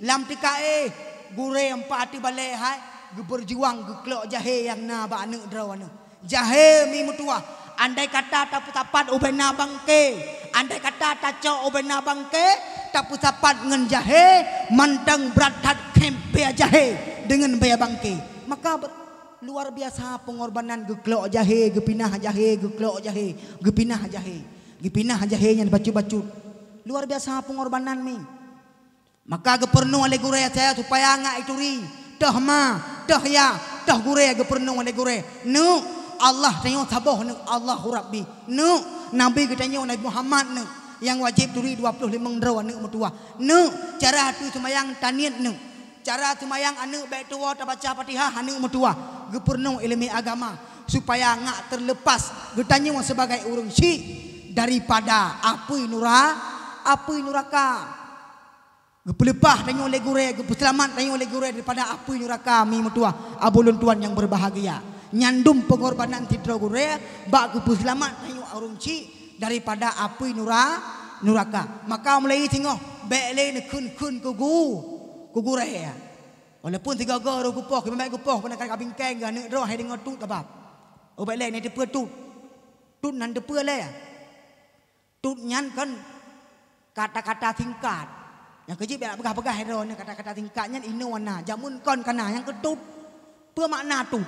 lam tika éh, gurée empat di balée hai, geubeujuang geuklok jahé nyang na bak aneuëk droe aneuëk. Jahé mi meutuwah, andai kata tapeusapat ubena bangke, andai kata tacok ubena bangke, tapeusapat ngon jahé, mantong brat that khém bèe jahé deungon bèe bangke. Maka ber-, luar biasa pengorbanan geuklok jahé, geupinah jahé, geuklok jahé, geupinah jahé, geupinah jahé nyan bacut-bacut. Luar biasa pengorbanan mi. Maka geupeurunoe lé gurée saya supaya ngat ituri, toh ma, toh ya, toh gurée geupeurunoe lé gurée. Neuk, Allah tanyoe saboh neuk, Allahu Rabbi. Neuk, Nabi geutanyoe Nabi Muhammad neuk, nyang wajéb turi dua ploh limong droe aneuëk meutuwah. Neuk, cara turi seumayang taniet neuk. Cara seumayang aneuëk bék tuwoe tabaca Fatihah aneuëk meutuwah. Geupeurunoe iéleumé agama supaya ngat teuleupas geutanyoe sibagai ureuëng syik daripada apui nura-, apui nuraka. Geupeuleupah tanyoe lé gurée, geupeuseulamat tanyoe lé gurée daripada apui nuraka mi meutuwah, aboe lôn tuan nyang beubahgia. Nyan dum peungorbanan sidroe gurée bak geupeuseulamat tanyoe ureuëng chik daripada apui nura-, nuraka. Maka mulai singoh bék lé neukheun-kheun keu gu-, keu gurée. Walaupun sigoe-goe roh geupoh, keubiet geupoh, peunakan ka bingkeng geuh aneuëk droe hai deungoe tut sabab. Oh bék lé neuteupeue tut. Tut nan teupeue lé. Tut nyan kon kata-kata singkat. Nyang keujeuet bèk peugah-peugah droeneuh kata-kata singkat nyan inoe na, jameun kon kana nyang keu tut. Peue makna tut?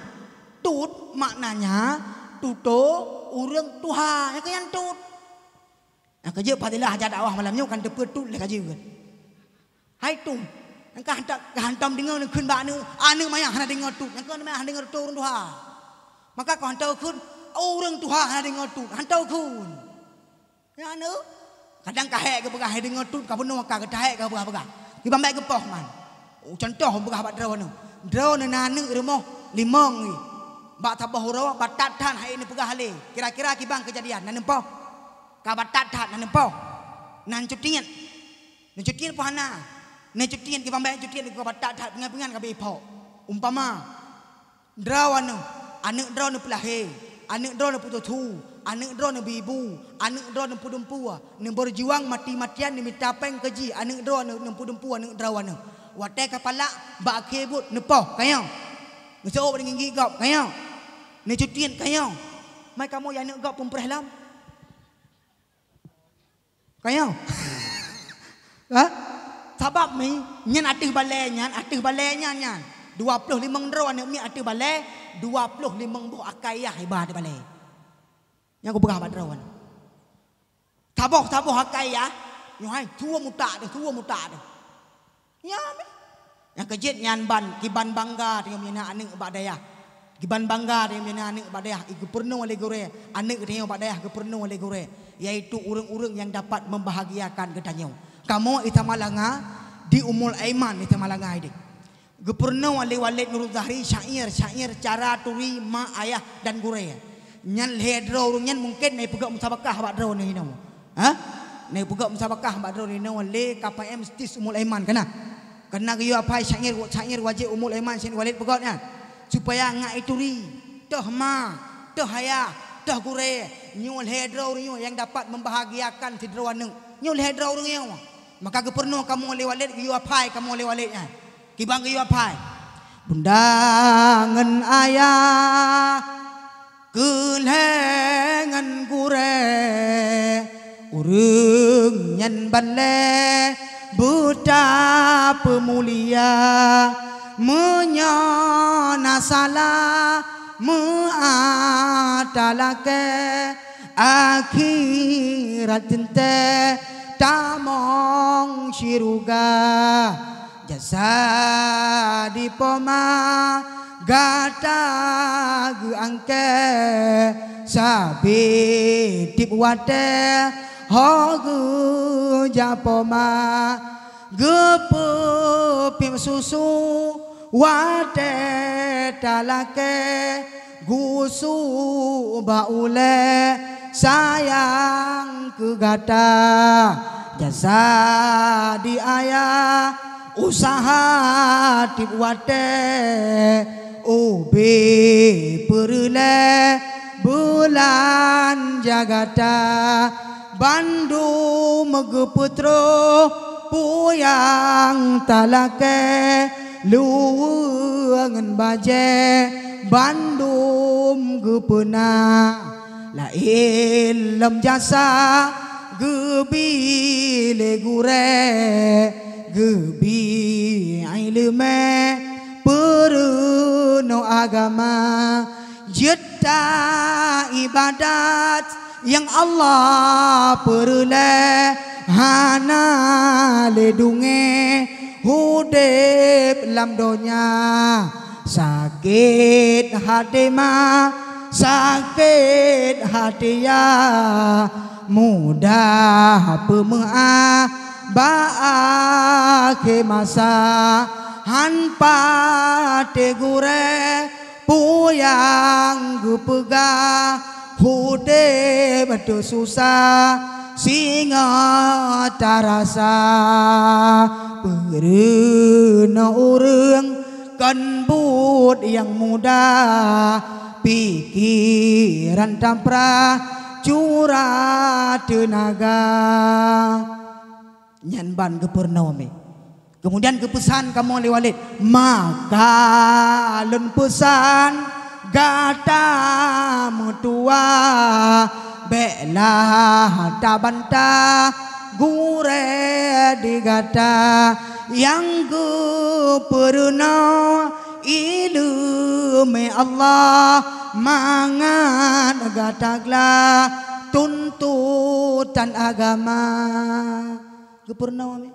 Tut maknanya tutoe ureuëng tuha, nyang keuh nyan tut. Nyang keuh jeuet fadilah aja dakwah malam nyoe kan teupeu tut lé ka jeuet. Hai tut, nyang ka hantom, ka hantom deungoe neukheun bak aneuëk, aneuëk manyah hana deungoe tut, nyang keuh aneuëk manyah hana deungoe tutoe ureuëng tuha. Maka kon hantom kheun, ureuëng tuha hana deungoe tut, hantom kheun. Nyan, eh, kadang ka hék geupeugah, hai deungoe tut ka peunoh ka, ka hék geupeugah-peugah. Kiban bék geupoh man. Oh, cuntoh peugah bak droeneuh. Droeneuh na aneuëk rumoh limong jih. Bak saboh uroe batat that hai neupeugah lé. Kira-kira kiban keujadian, na neupoh? Ka batat that, na neupoh? Na neucutiet. Neucutiet poh hana. Neucutiet kiban bék cutiet, ka batat that, pingan-pingan ka beuiphok. Umpama, droeneuh, aneuëk droeneuh peulahé, aneuëk droeneuh putôh su, aneuëk droeneuh bi ibu, aneuëk droeneuh peudumpue, neubeurjuang mati-matian neumita péng keu jih, aneuëk droeneuh neupeudumpu aneuëk droeneuh. Watée ka palak bak akhé buet neupoh, ka nyoe. Neuseuôb deungon gigi gob, ka nyoe. Neucutiet, ka nyoe. Mai kamoe ya aneuëk gob peumpreh lom. Ka nyoe. Ha? Sabab mi, nyan ateueh balée nyan, ateueh balée nyan, nyan. Dua ploh limong droe aneuëk miet ateueh balée, dua ploh limong boh akai yah iba ateueh balée. Nyang kupeugah bak droe nyan. Saboh-saboh akai yah, nyoe hai, tuwoe mutak deh, tuwoe mutak deh. Nyan, meh. Nyang keujeuet nyan ban, kiban bangga teungoh meunyoe na aneuëk bak dayah. Kiban bangga teungoh meunyoe na aneuëk bak dayah, i geupeurunoe lé gurée, aneuëk geutanyoe bak dayah geupeurunoe lé gurée, yaitu ureuëng-ureuëng nyang dapat membahagiakan geutanyoe. Kamoe i Samalanga di Ummul Aiman i Samalanga ideh. Geupeurunoe lé Walid Nurul Zahri syair, syair cara turi ma ayah dan gurée. Nyan lhée droe ureuëng nyan mungken na ipeugét musabakah bak droeneuh inoe. Ha? Na ipeugét musabakah bak droeneuh inoe lé K P M STIS Ummul Aiman kana. Kana geuyue apai syair, syair wajéb Ummul Aiman syair Walid peugét nyan. Supaya ngat ituri, toh ma, toh ayah, toh gurée, nyoe lhée droe ureuëng nyoe nyang dapat membahagiakan sidroe aneuëk. Nyoe lhée droe ureuëng nyoe. Maka geupeurunoe kamoe lé Walid, geuyue apai kamoe lé Walid nyan. Kiban geuyue apai. Bunda ngon ayah, keu lhée ngon gurée, ureuëng nyan ban lé beutapeumulia. Meunyoe na salah, meu'ah talakée, akhirat teuntée tamong syeuruga. Jasa di poma gata geuangkée, sabe tieb watée ho geujak poma. Geupeupiep susu watée talakée, gusuk bak ulée sayang keu gata. Jasa di ayah usaha tieb watée, ubé peureulée beulanja gata. Bandum geupeutroh peue nyang talakée, luweue ngon bajée bandum geupeuna. Laén lom jasa geubi lé gurée, geubi iéleumé, peurunoe agama, jeuet ta iébadat nyang Allah peureulée, hana lé dungé udeb lam donya. Sakét haté ma, sakét haté yah, mudah peumeu'ah bak akhé masa. Han patéh gurée peue nyang geupeugah, udeb teususah singoh tarasa. Peurunoe ureuëng kon buet nyang mudah, pikeran tamprah, curah teunaga. Nyan ban geupeurunoe mé. Keumudian geupeusan kamoe lé Walid, "Maka lôn peusan gata meutuwah, bék lah tabantah gurée di gata nyang geupeurunoe Ileumé Allah mangat gata glah tuntotan agama. Geupeurunoe mi.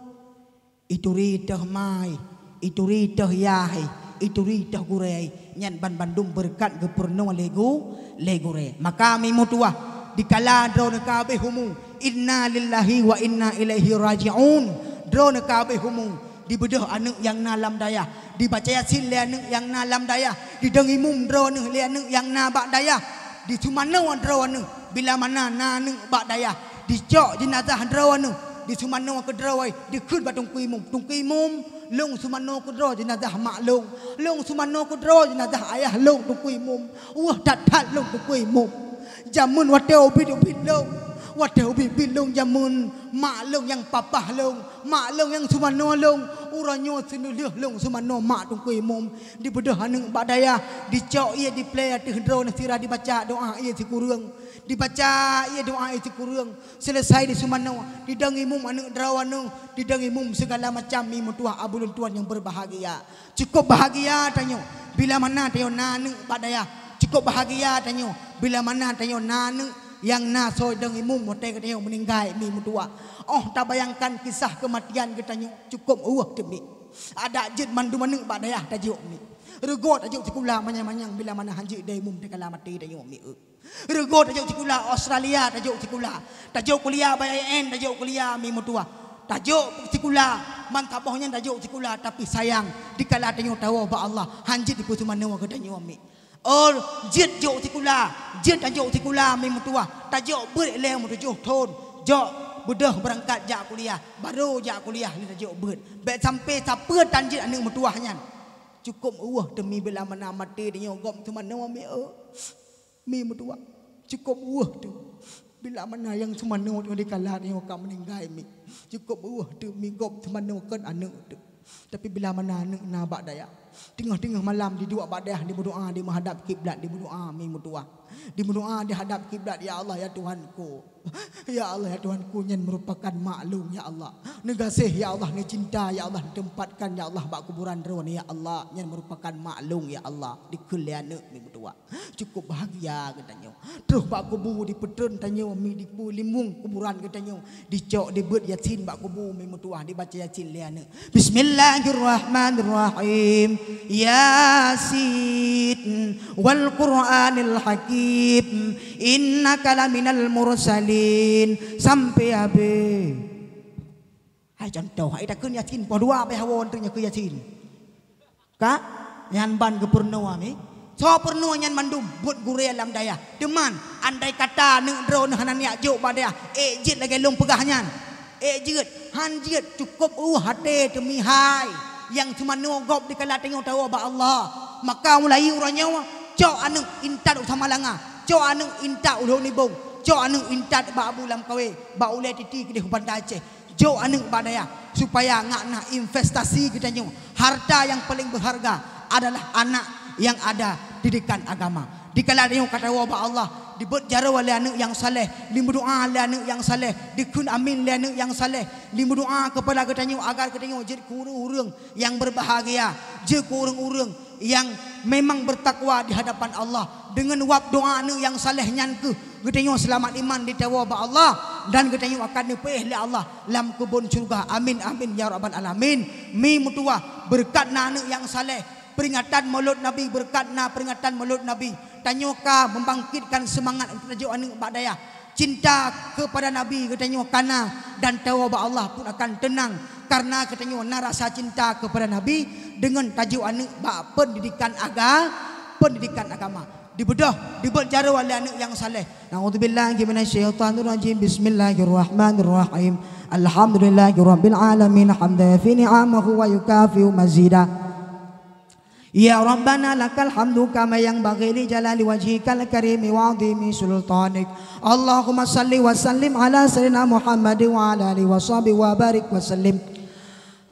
Ituri teuh mai, ituri teuh yah, ituri teuh gurée, nyan banmandum beureukat geupeurunoe lé gu-, lé gurée. Maka mi meutuwah, dikala droeneuh ka habéh umu, inna lillahi wa inna ilaihi raji'un. Droeneuh ka habéh umu, dibeudôh aneuëk nyang na lam dayah, dibaca Yasin lé aneuëk nyang na lam dayah, didong imum droeneuh lé aneuëk nyang na bak dayah, diseumanoe droeneuh bila mana na aneuëk bak dayah, dicok jeunazah droeneuh, diseumanoe keudroe, dikheun bak teungku imum, "Teungku imum, lôn seumanoe keudroe jeunazah mak lôn, lôn seumanoe keudroe jeunazah ayah lôn, teungku imum. Weueh that-that lôn, teungku imum. Jameun watée ubit-ubit lôn, watée ubit-ubit lôn jameun, mak lôn nyang papah lôn, mak lôn nyang seumanoe lôn, uroe nyoe seuneulheueh lôn seumanoe mak, teungku imum." Dibeudôh aneuëk bak dayah, dicok ié diplé ateueh droeneuh sira dibaca doá ié sikureueng. Dibaca ié doá ié sikureueng. Seuleusai diseumanoe, didong imum aneuëk droeneuh, didong imum sigala macam mi meutuwah abu lôn tuan nyang beubahgia. Cukôp bahgia tanyoe bila mana tanyoe na aneuëk bak dayah. Cukôp bahgia tanyoe bila mana tanyoe na aneuëk nyang na soe dong imum watée geutanyoe meuninggai mi meutuwah. Óh tabayangkan kisah keumatian geutanyoe, cukôp ueh teumi. Adak jeuet mandum aneuëk bak dayah tajok mi. Reugot tajok sikula manyang-manyang bila mana han jeuet dong imum dikala maté tanyoe mi. Reugot tajok sikula Australia, tajok sikula. Tajok kuliah bak I A I N, tajok kuliah mi meutuwah. Tajok sikula, man saboh nyan tajok sikula, tapi sayang, dikala tanyoe tawoe bak Allah, han jeuet dipeuseumanoe geutanyoe mi. Oh, jeuet jok sikula, jeuet tajok sikula mi meutuwah. Tajok beuet lé meutujoh thon. Jok beudôh beurangkat jak kuliah, barô jak kuliah lé tajok beuet. Bék sampai sapeue tan jeuet aneuëk meutuwah nyan. Cukôp ueh teumi bila mana maté tanyoe gob seumanoe mi, eu. Mi meutuwah, cukôp ueh teuh. Bila mana nyang seumanoe teuh dikala tanyoe ka meuninggai mi. Cukôp ueh teuh mi gob seumanoe kon aneuëk teuh. Tapi bila mana aneuëk na bak dayah, teungoh-teungoh malam diduek bak dayah dimeudoá, dimeuhadab kiblat dimeudoá mi meutuwah. Dimeudoá dihadab kiblat, "Ya Allah, ya Tuhanku. Ya Allah, ya Tuhanku, nyan meurupakan mak lôn, ya Allah. Neugaséh, ya Allah, neucinta, ya Allah, neuteumpatkan, ya Allah, bak kuburan droeneuh, ya Allah, nyan meurupakan mak lôn, ya Allah." Dikheun lé aneuëk mi meutuwah. Cukôp bahgia geutanyoe. Troh bak kubu dipeutreun tanyoe mi dipeulimong kuburan geutanyoe. Dicok dibeuet Yasin bak kubu mi meutuwah dibaca Yasin lé aneuëk. Bismillahirrahmanirrahim. Yasin wal Qur'anil Hakim. Innaka laminal mursalin. Sampai habéh. Hai contoh, hai takheun Yasin poh dua beh awon tu nyoe keu Yasin. Ka? Nyan ban geupeurunoe mi. Soe peurunoe nyan mandum buet gurée lam dayah. Teuma, andai kata aneuëk droeneuh hana niyak jok bak dayah, ék jeuet lagée lôn peugah nyan. Ék jeuet, han jeuet, cukôp ueh até teumi hai. Nyang seumanoe gob dikala tanyoe tawoe bak Allah. Maka mulai uroe nyoe, cok aneuëk intat u Samalanga, cok aneuëk intat u Lhok Nibong, cok aneuëk intat bak Abu Lam Kawe, bak ulée titi keudeh u Banda Aceh. Jok aneuëk bak dayah, supaya ngak na investasi geutanyoe. Harta nyang paleng beuharga adalah anak nyang ada didikan agama. Dikala tanyoe ka tawoe bak Allah, dibeuet jaroe lé aneuëk nyang saleh, dimeudoá lé aneuëk nyang saleh, dikheun amin lé aneuëk nyang saleh, dimeudoá keupada geutanyoe agar geutanyoe jeuet keu ureuëng-ureuëng nyang beubahgia, jeuet keu ureuëng-ureuëng nyang memang beutakwa di hadapan Allah. Deungon wab doá aneuëk nyang saleh nyan kheueh geutanyoe seulamat iman ditawoe bak Allah dan geutanyoe akan neupeuéh lé Allah lam keubon syeuruga. Amin, amin, ya rabbal alamin. Mi meutuwah, beureukat na aneuëk nyang saleh, peuringatan Maulud Nabi, beureukat na peuringatan Maulud Nabi, tanyoe ka meubangkitkan seumangat untuk tajok aneuëk bak dayah. Cinta keupada Nabi geutanyoe ka na dan tawoe bak Allah pun akan teunang, kareuna geutanyoe na rasa cinta keupada Nabi deungon tajok aneuëk bak peundidikan aga-, peundidikan agama. Dibeudôh, dibeuet jaroe lé aneuëk nyang saleh. A'udzubillahi minasyaitonirrajim. Bismillahirrahmanirrahim. Alhamdulillahirabbil alamin. Hamdan yafi ni'amahu wa yukafi'u mazidah. Ya Rabbana lakal hamdu kama yanbaghi li jalali wajhikal karimi wa azimi sultanik. Allahumma salli wa sallim ala sayyidina Muhammad wa ala alihi wa sahbihi wa barik wa sallim.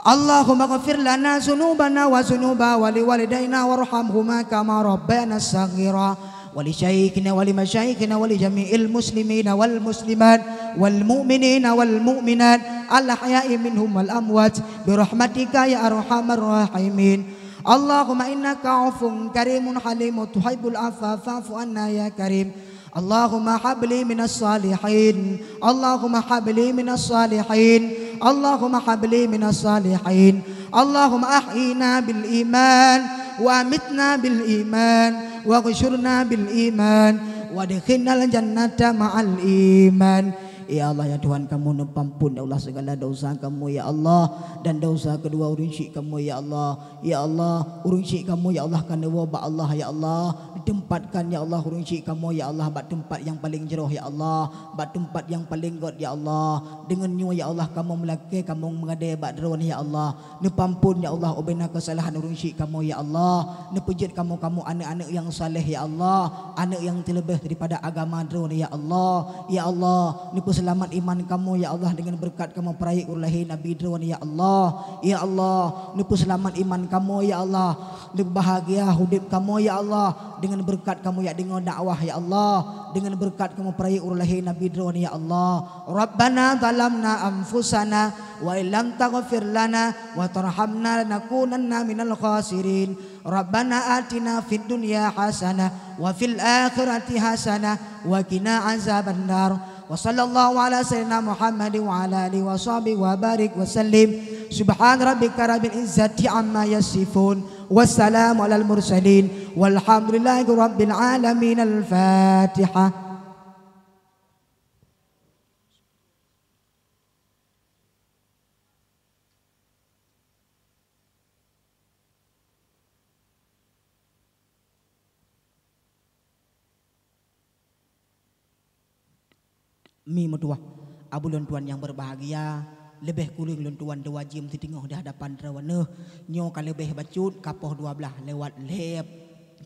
Allahumma ghfir lana dzunubana wa dzunuba wali walidaina warhamhuma kama rabbayana shaghira. Wa li syaikhina wa li masyaikhina wa li jami'il muslimina wal muslimat wal mu'minina wal mu'minat al ahya'i minhum wal amwat bi rahmatika ya arhamar rahimin. اللهم إنك عفو كريم حليم تحب العفو فاعف عنا يا كريم. اللهم هب لي من الصالحين. اللهم هب لي من الصالحين. اللهم هب لي من الصالحين. اللهم أحينا بالإيمان وأمتنا بالإيمان واحشرنا بالإيمان وأدخلنا الجنة مع الإيمان. Ya Allah, ya Tuhan kamoe, neupeuampon, ya Allah, segala dosa kamoe, ya Allah, dan dosa kedua ureuëng syik kamoe, ya Allah. Ya Allah, ureuëng syik kamoe, ya Allah, ka neuwoe bak Allah, ya Allah. Ditempatkan, ya Allah, ureuëng syik kamoe, ya Allah, bak teumpat nyang paleng jroh, ya Allah, bak teumpat nyang paleng gét, ya Allah. Deungon nyoe, ya Allah, kamoe meulakée, kamoe meugadée bak Droeneuh, ya Allah. Neupeuampon, ya Allah, ubena keusalahan ureuëng syik kamoe, ya Allah. Neupeujeuet kamoe, kamoe aneuëk-aneuëk nyang saleh, ya Allah, aneuëk nyang teuleubeh daripada agama Droeneuh, ya Allah. Ya Allah, neupeuseulamat iman kamoe, ya Allah, deungon beureukat kamoe peurayeuk uroe lahé Nabi Droeneuh, ya Allah. Ya Allah, neupeuseulamat iman kamoe, ya Allah. Neupeubahagia udeb kamoe, ya Allah, deungon beureukat kamoe jak deungoe dakwah, ya Allah, deungon beureukat kamoe peurayeuk uroe lahé Nabi Droeneuh, ya Allah. Rabbana zalamna anfusana wa illam taghfir lana wa tarhamna lanakunanna minal khasirin. Rabbana atina fid dunya hasanah wa fil akhirati hasanah wa qina azabannar. Wa sallallahu ala sayyidina Muhammadin wa ala alihi wa sahbihi wa barik wa sallim. Subhana rabbika rabbil izzati amma yasifun. Wassalamu alal mursalin. Walhamdulillahi rabbil alamin. Al-Fatihah. Mi meutuwah, abu lôn tuan nyang beubahgia, leubeh kureueng lôn tuan dua jeuem siteungoh di hadapan Droeneuh. Nyoe ka leubeh bacut, ka poh dua blaih lewat lhèe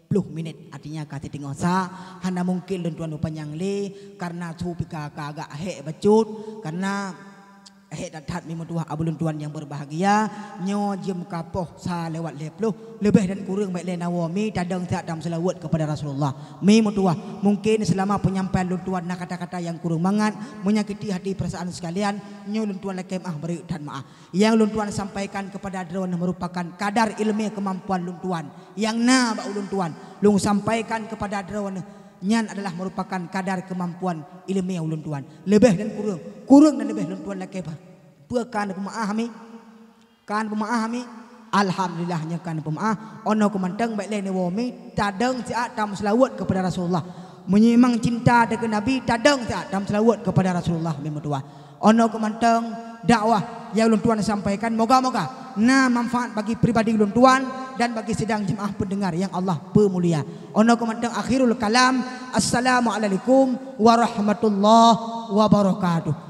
ploh minét, artinya ka siteungoh sa. Hana mungken lôn tuan beupanyang lé, karna su pih ka, ka agak hék bacut, karna hék that-that. Mi meutuwah, abu lôn tuan nyang beubahgia, nyoe jeuem ka poh sa lewat lhèe ploh, leubeh dan kureueng bèk lé na woe, mi tadong siat tameuseulaweuet keupada Rasulullah. Mi meutuwah, mungken seulama peunyampaian lôn tuan na kata-kata nyang kureueng mangat, menyakiti hati peurasaan seukalian, nyoe lôn tuan lakèe meu'ah, beureuek that meu'ah. Nyang lôn tuan sampaikan keupada Droeneuh meurupakan kadar ileumèe keumampuan lôn tuan nyang na bak ulôn tuan. Lôn sampaikan keupada Droeneuh, nyan adalah meurupakan kadar keumampuan ileumèe ulôn tuan. Leubeh dan kureueng, kureueng dan leubeh lôn tuan lakèe bah. Peue ka neupeumeu'ah mi? Ka neupeumeu'ah mi? Alhamdulillah, nyoe ka neupeumeu'ah. 'Oh noe keuh mantong bèk lé neuwoe mi, tadong siat tameuseulaweuet keupada Rasulullah. Meunyoe memang cinta teuh keu Nabi, tadong siat tameuseulaweuet keupada Rasulullah, mi meutuwah. 'Oh noe keuh mantong dakwah nyang lôn tuan sampaikan, moga-moga na manfaat bagi pribadi lôn tuan dan bagi sidang jeumaáh peundeungar nyang Allah peumulia. 'Oh noe keuh mantong akhirul kalam. Assalamualaikum warahmatullahi wabarakatuh.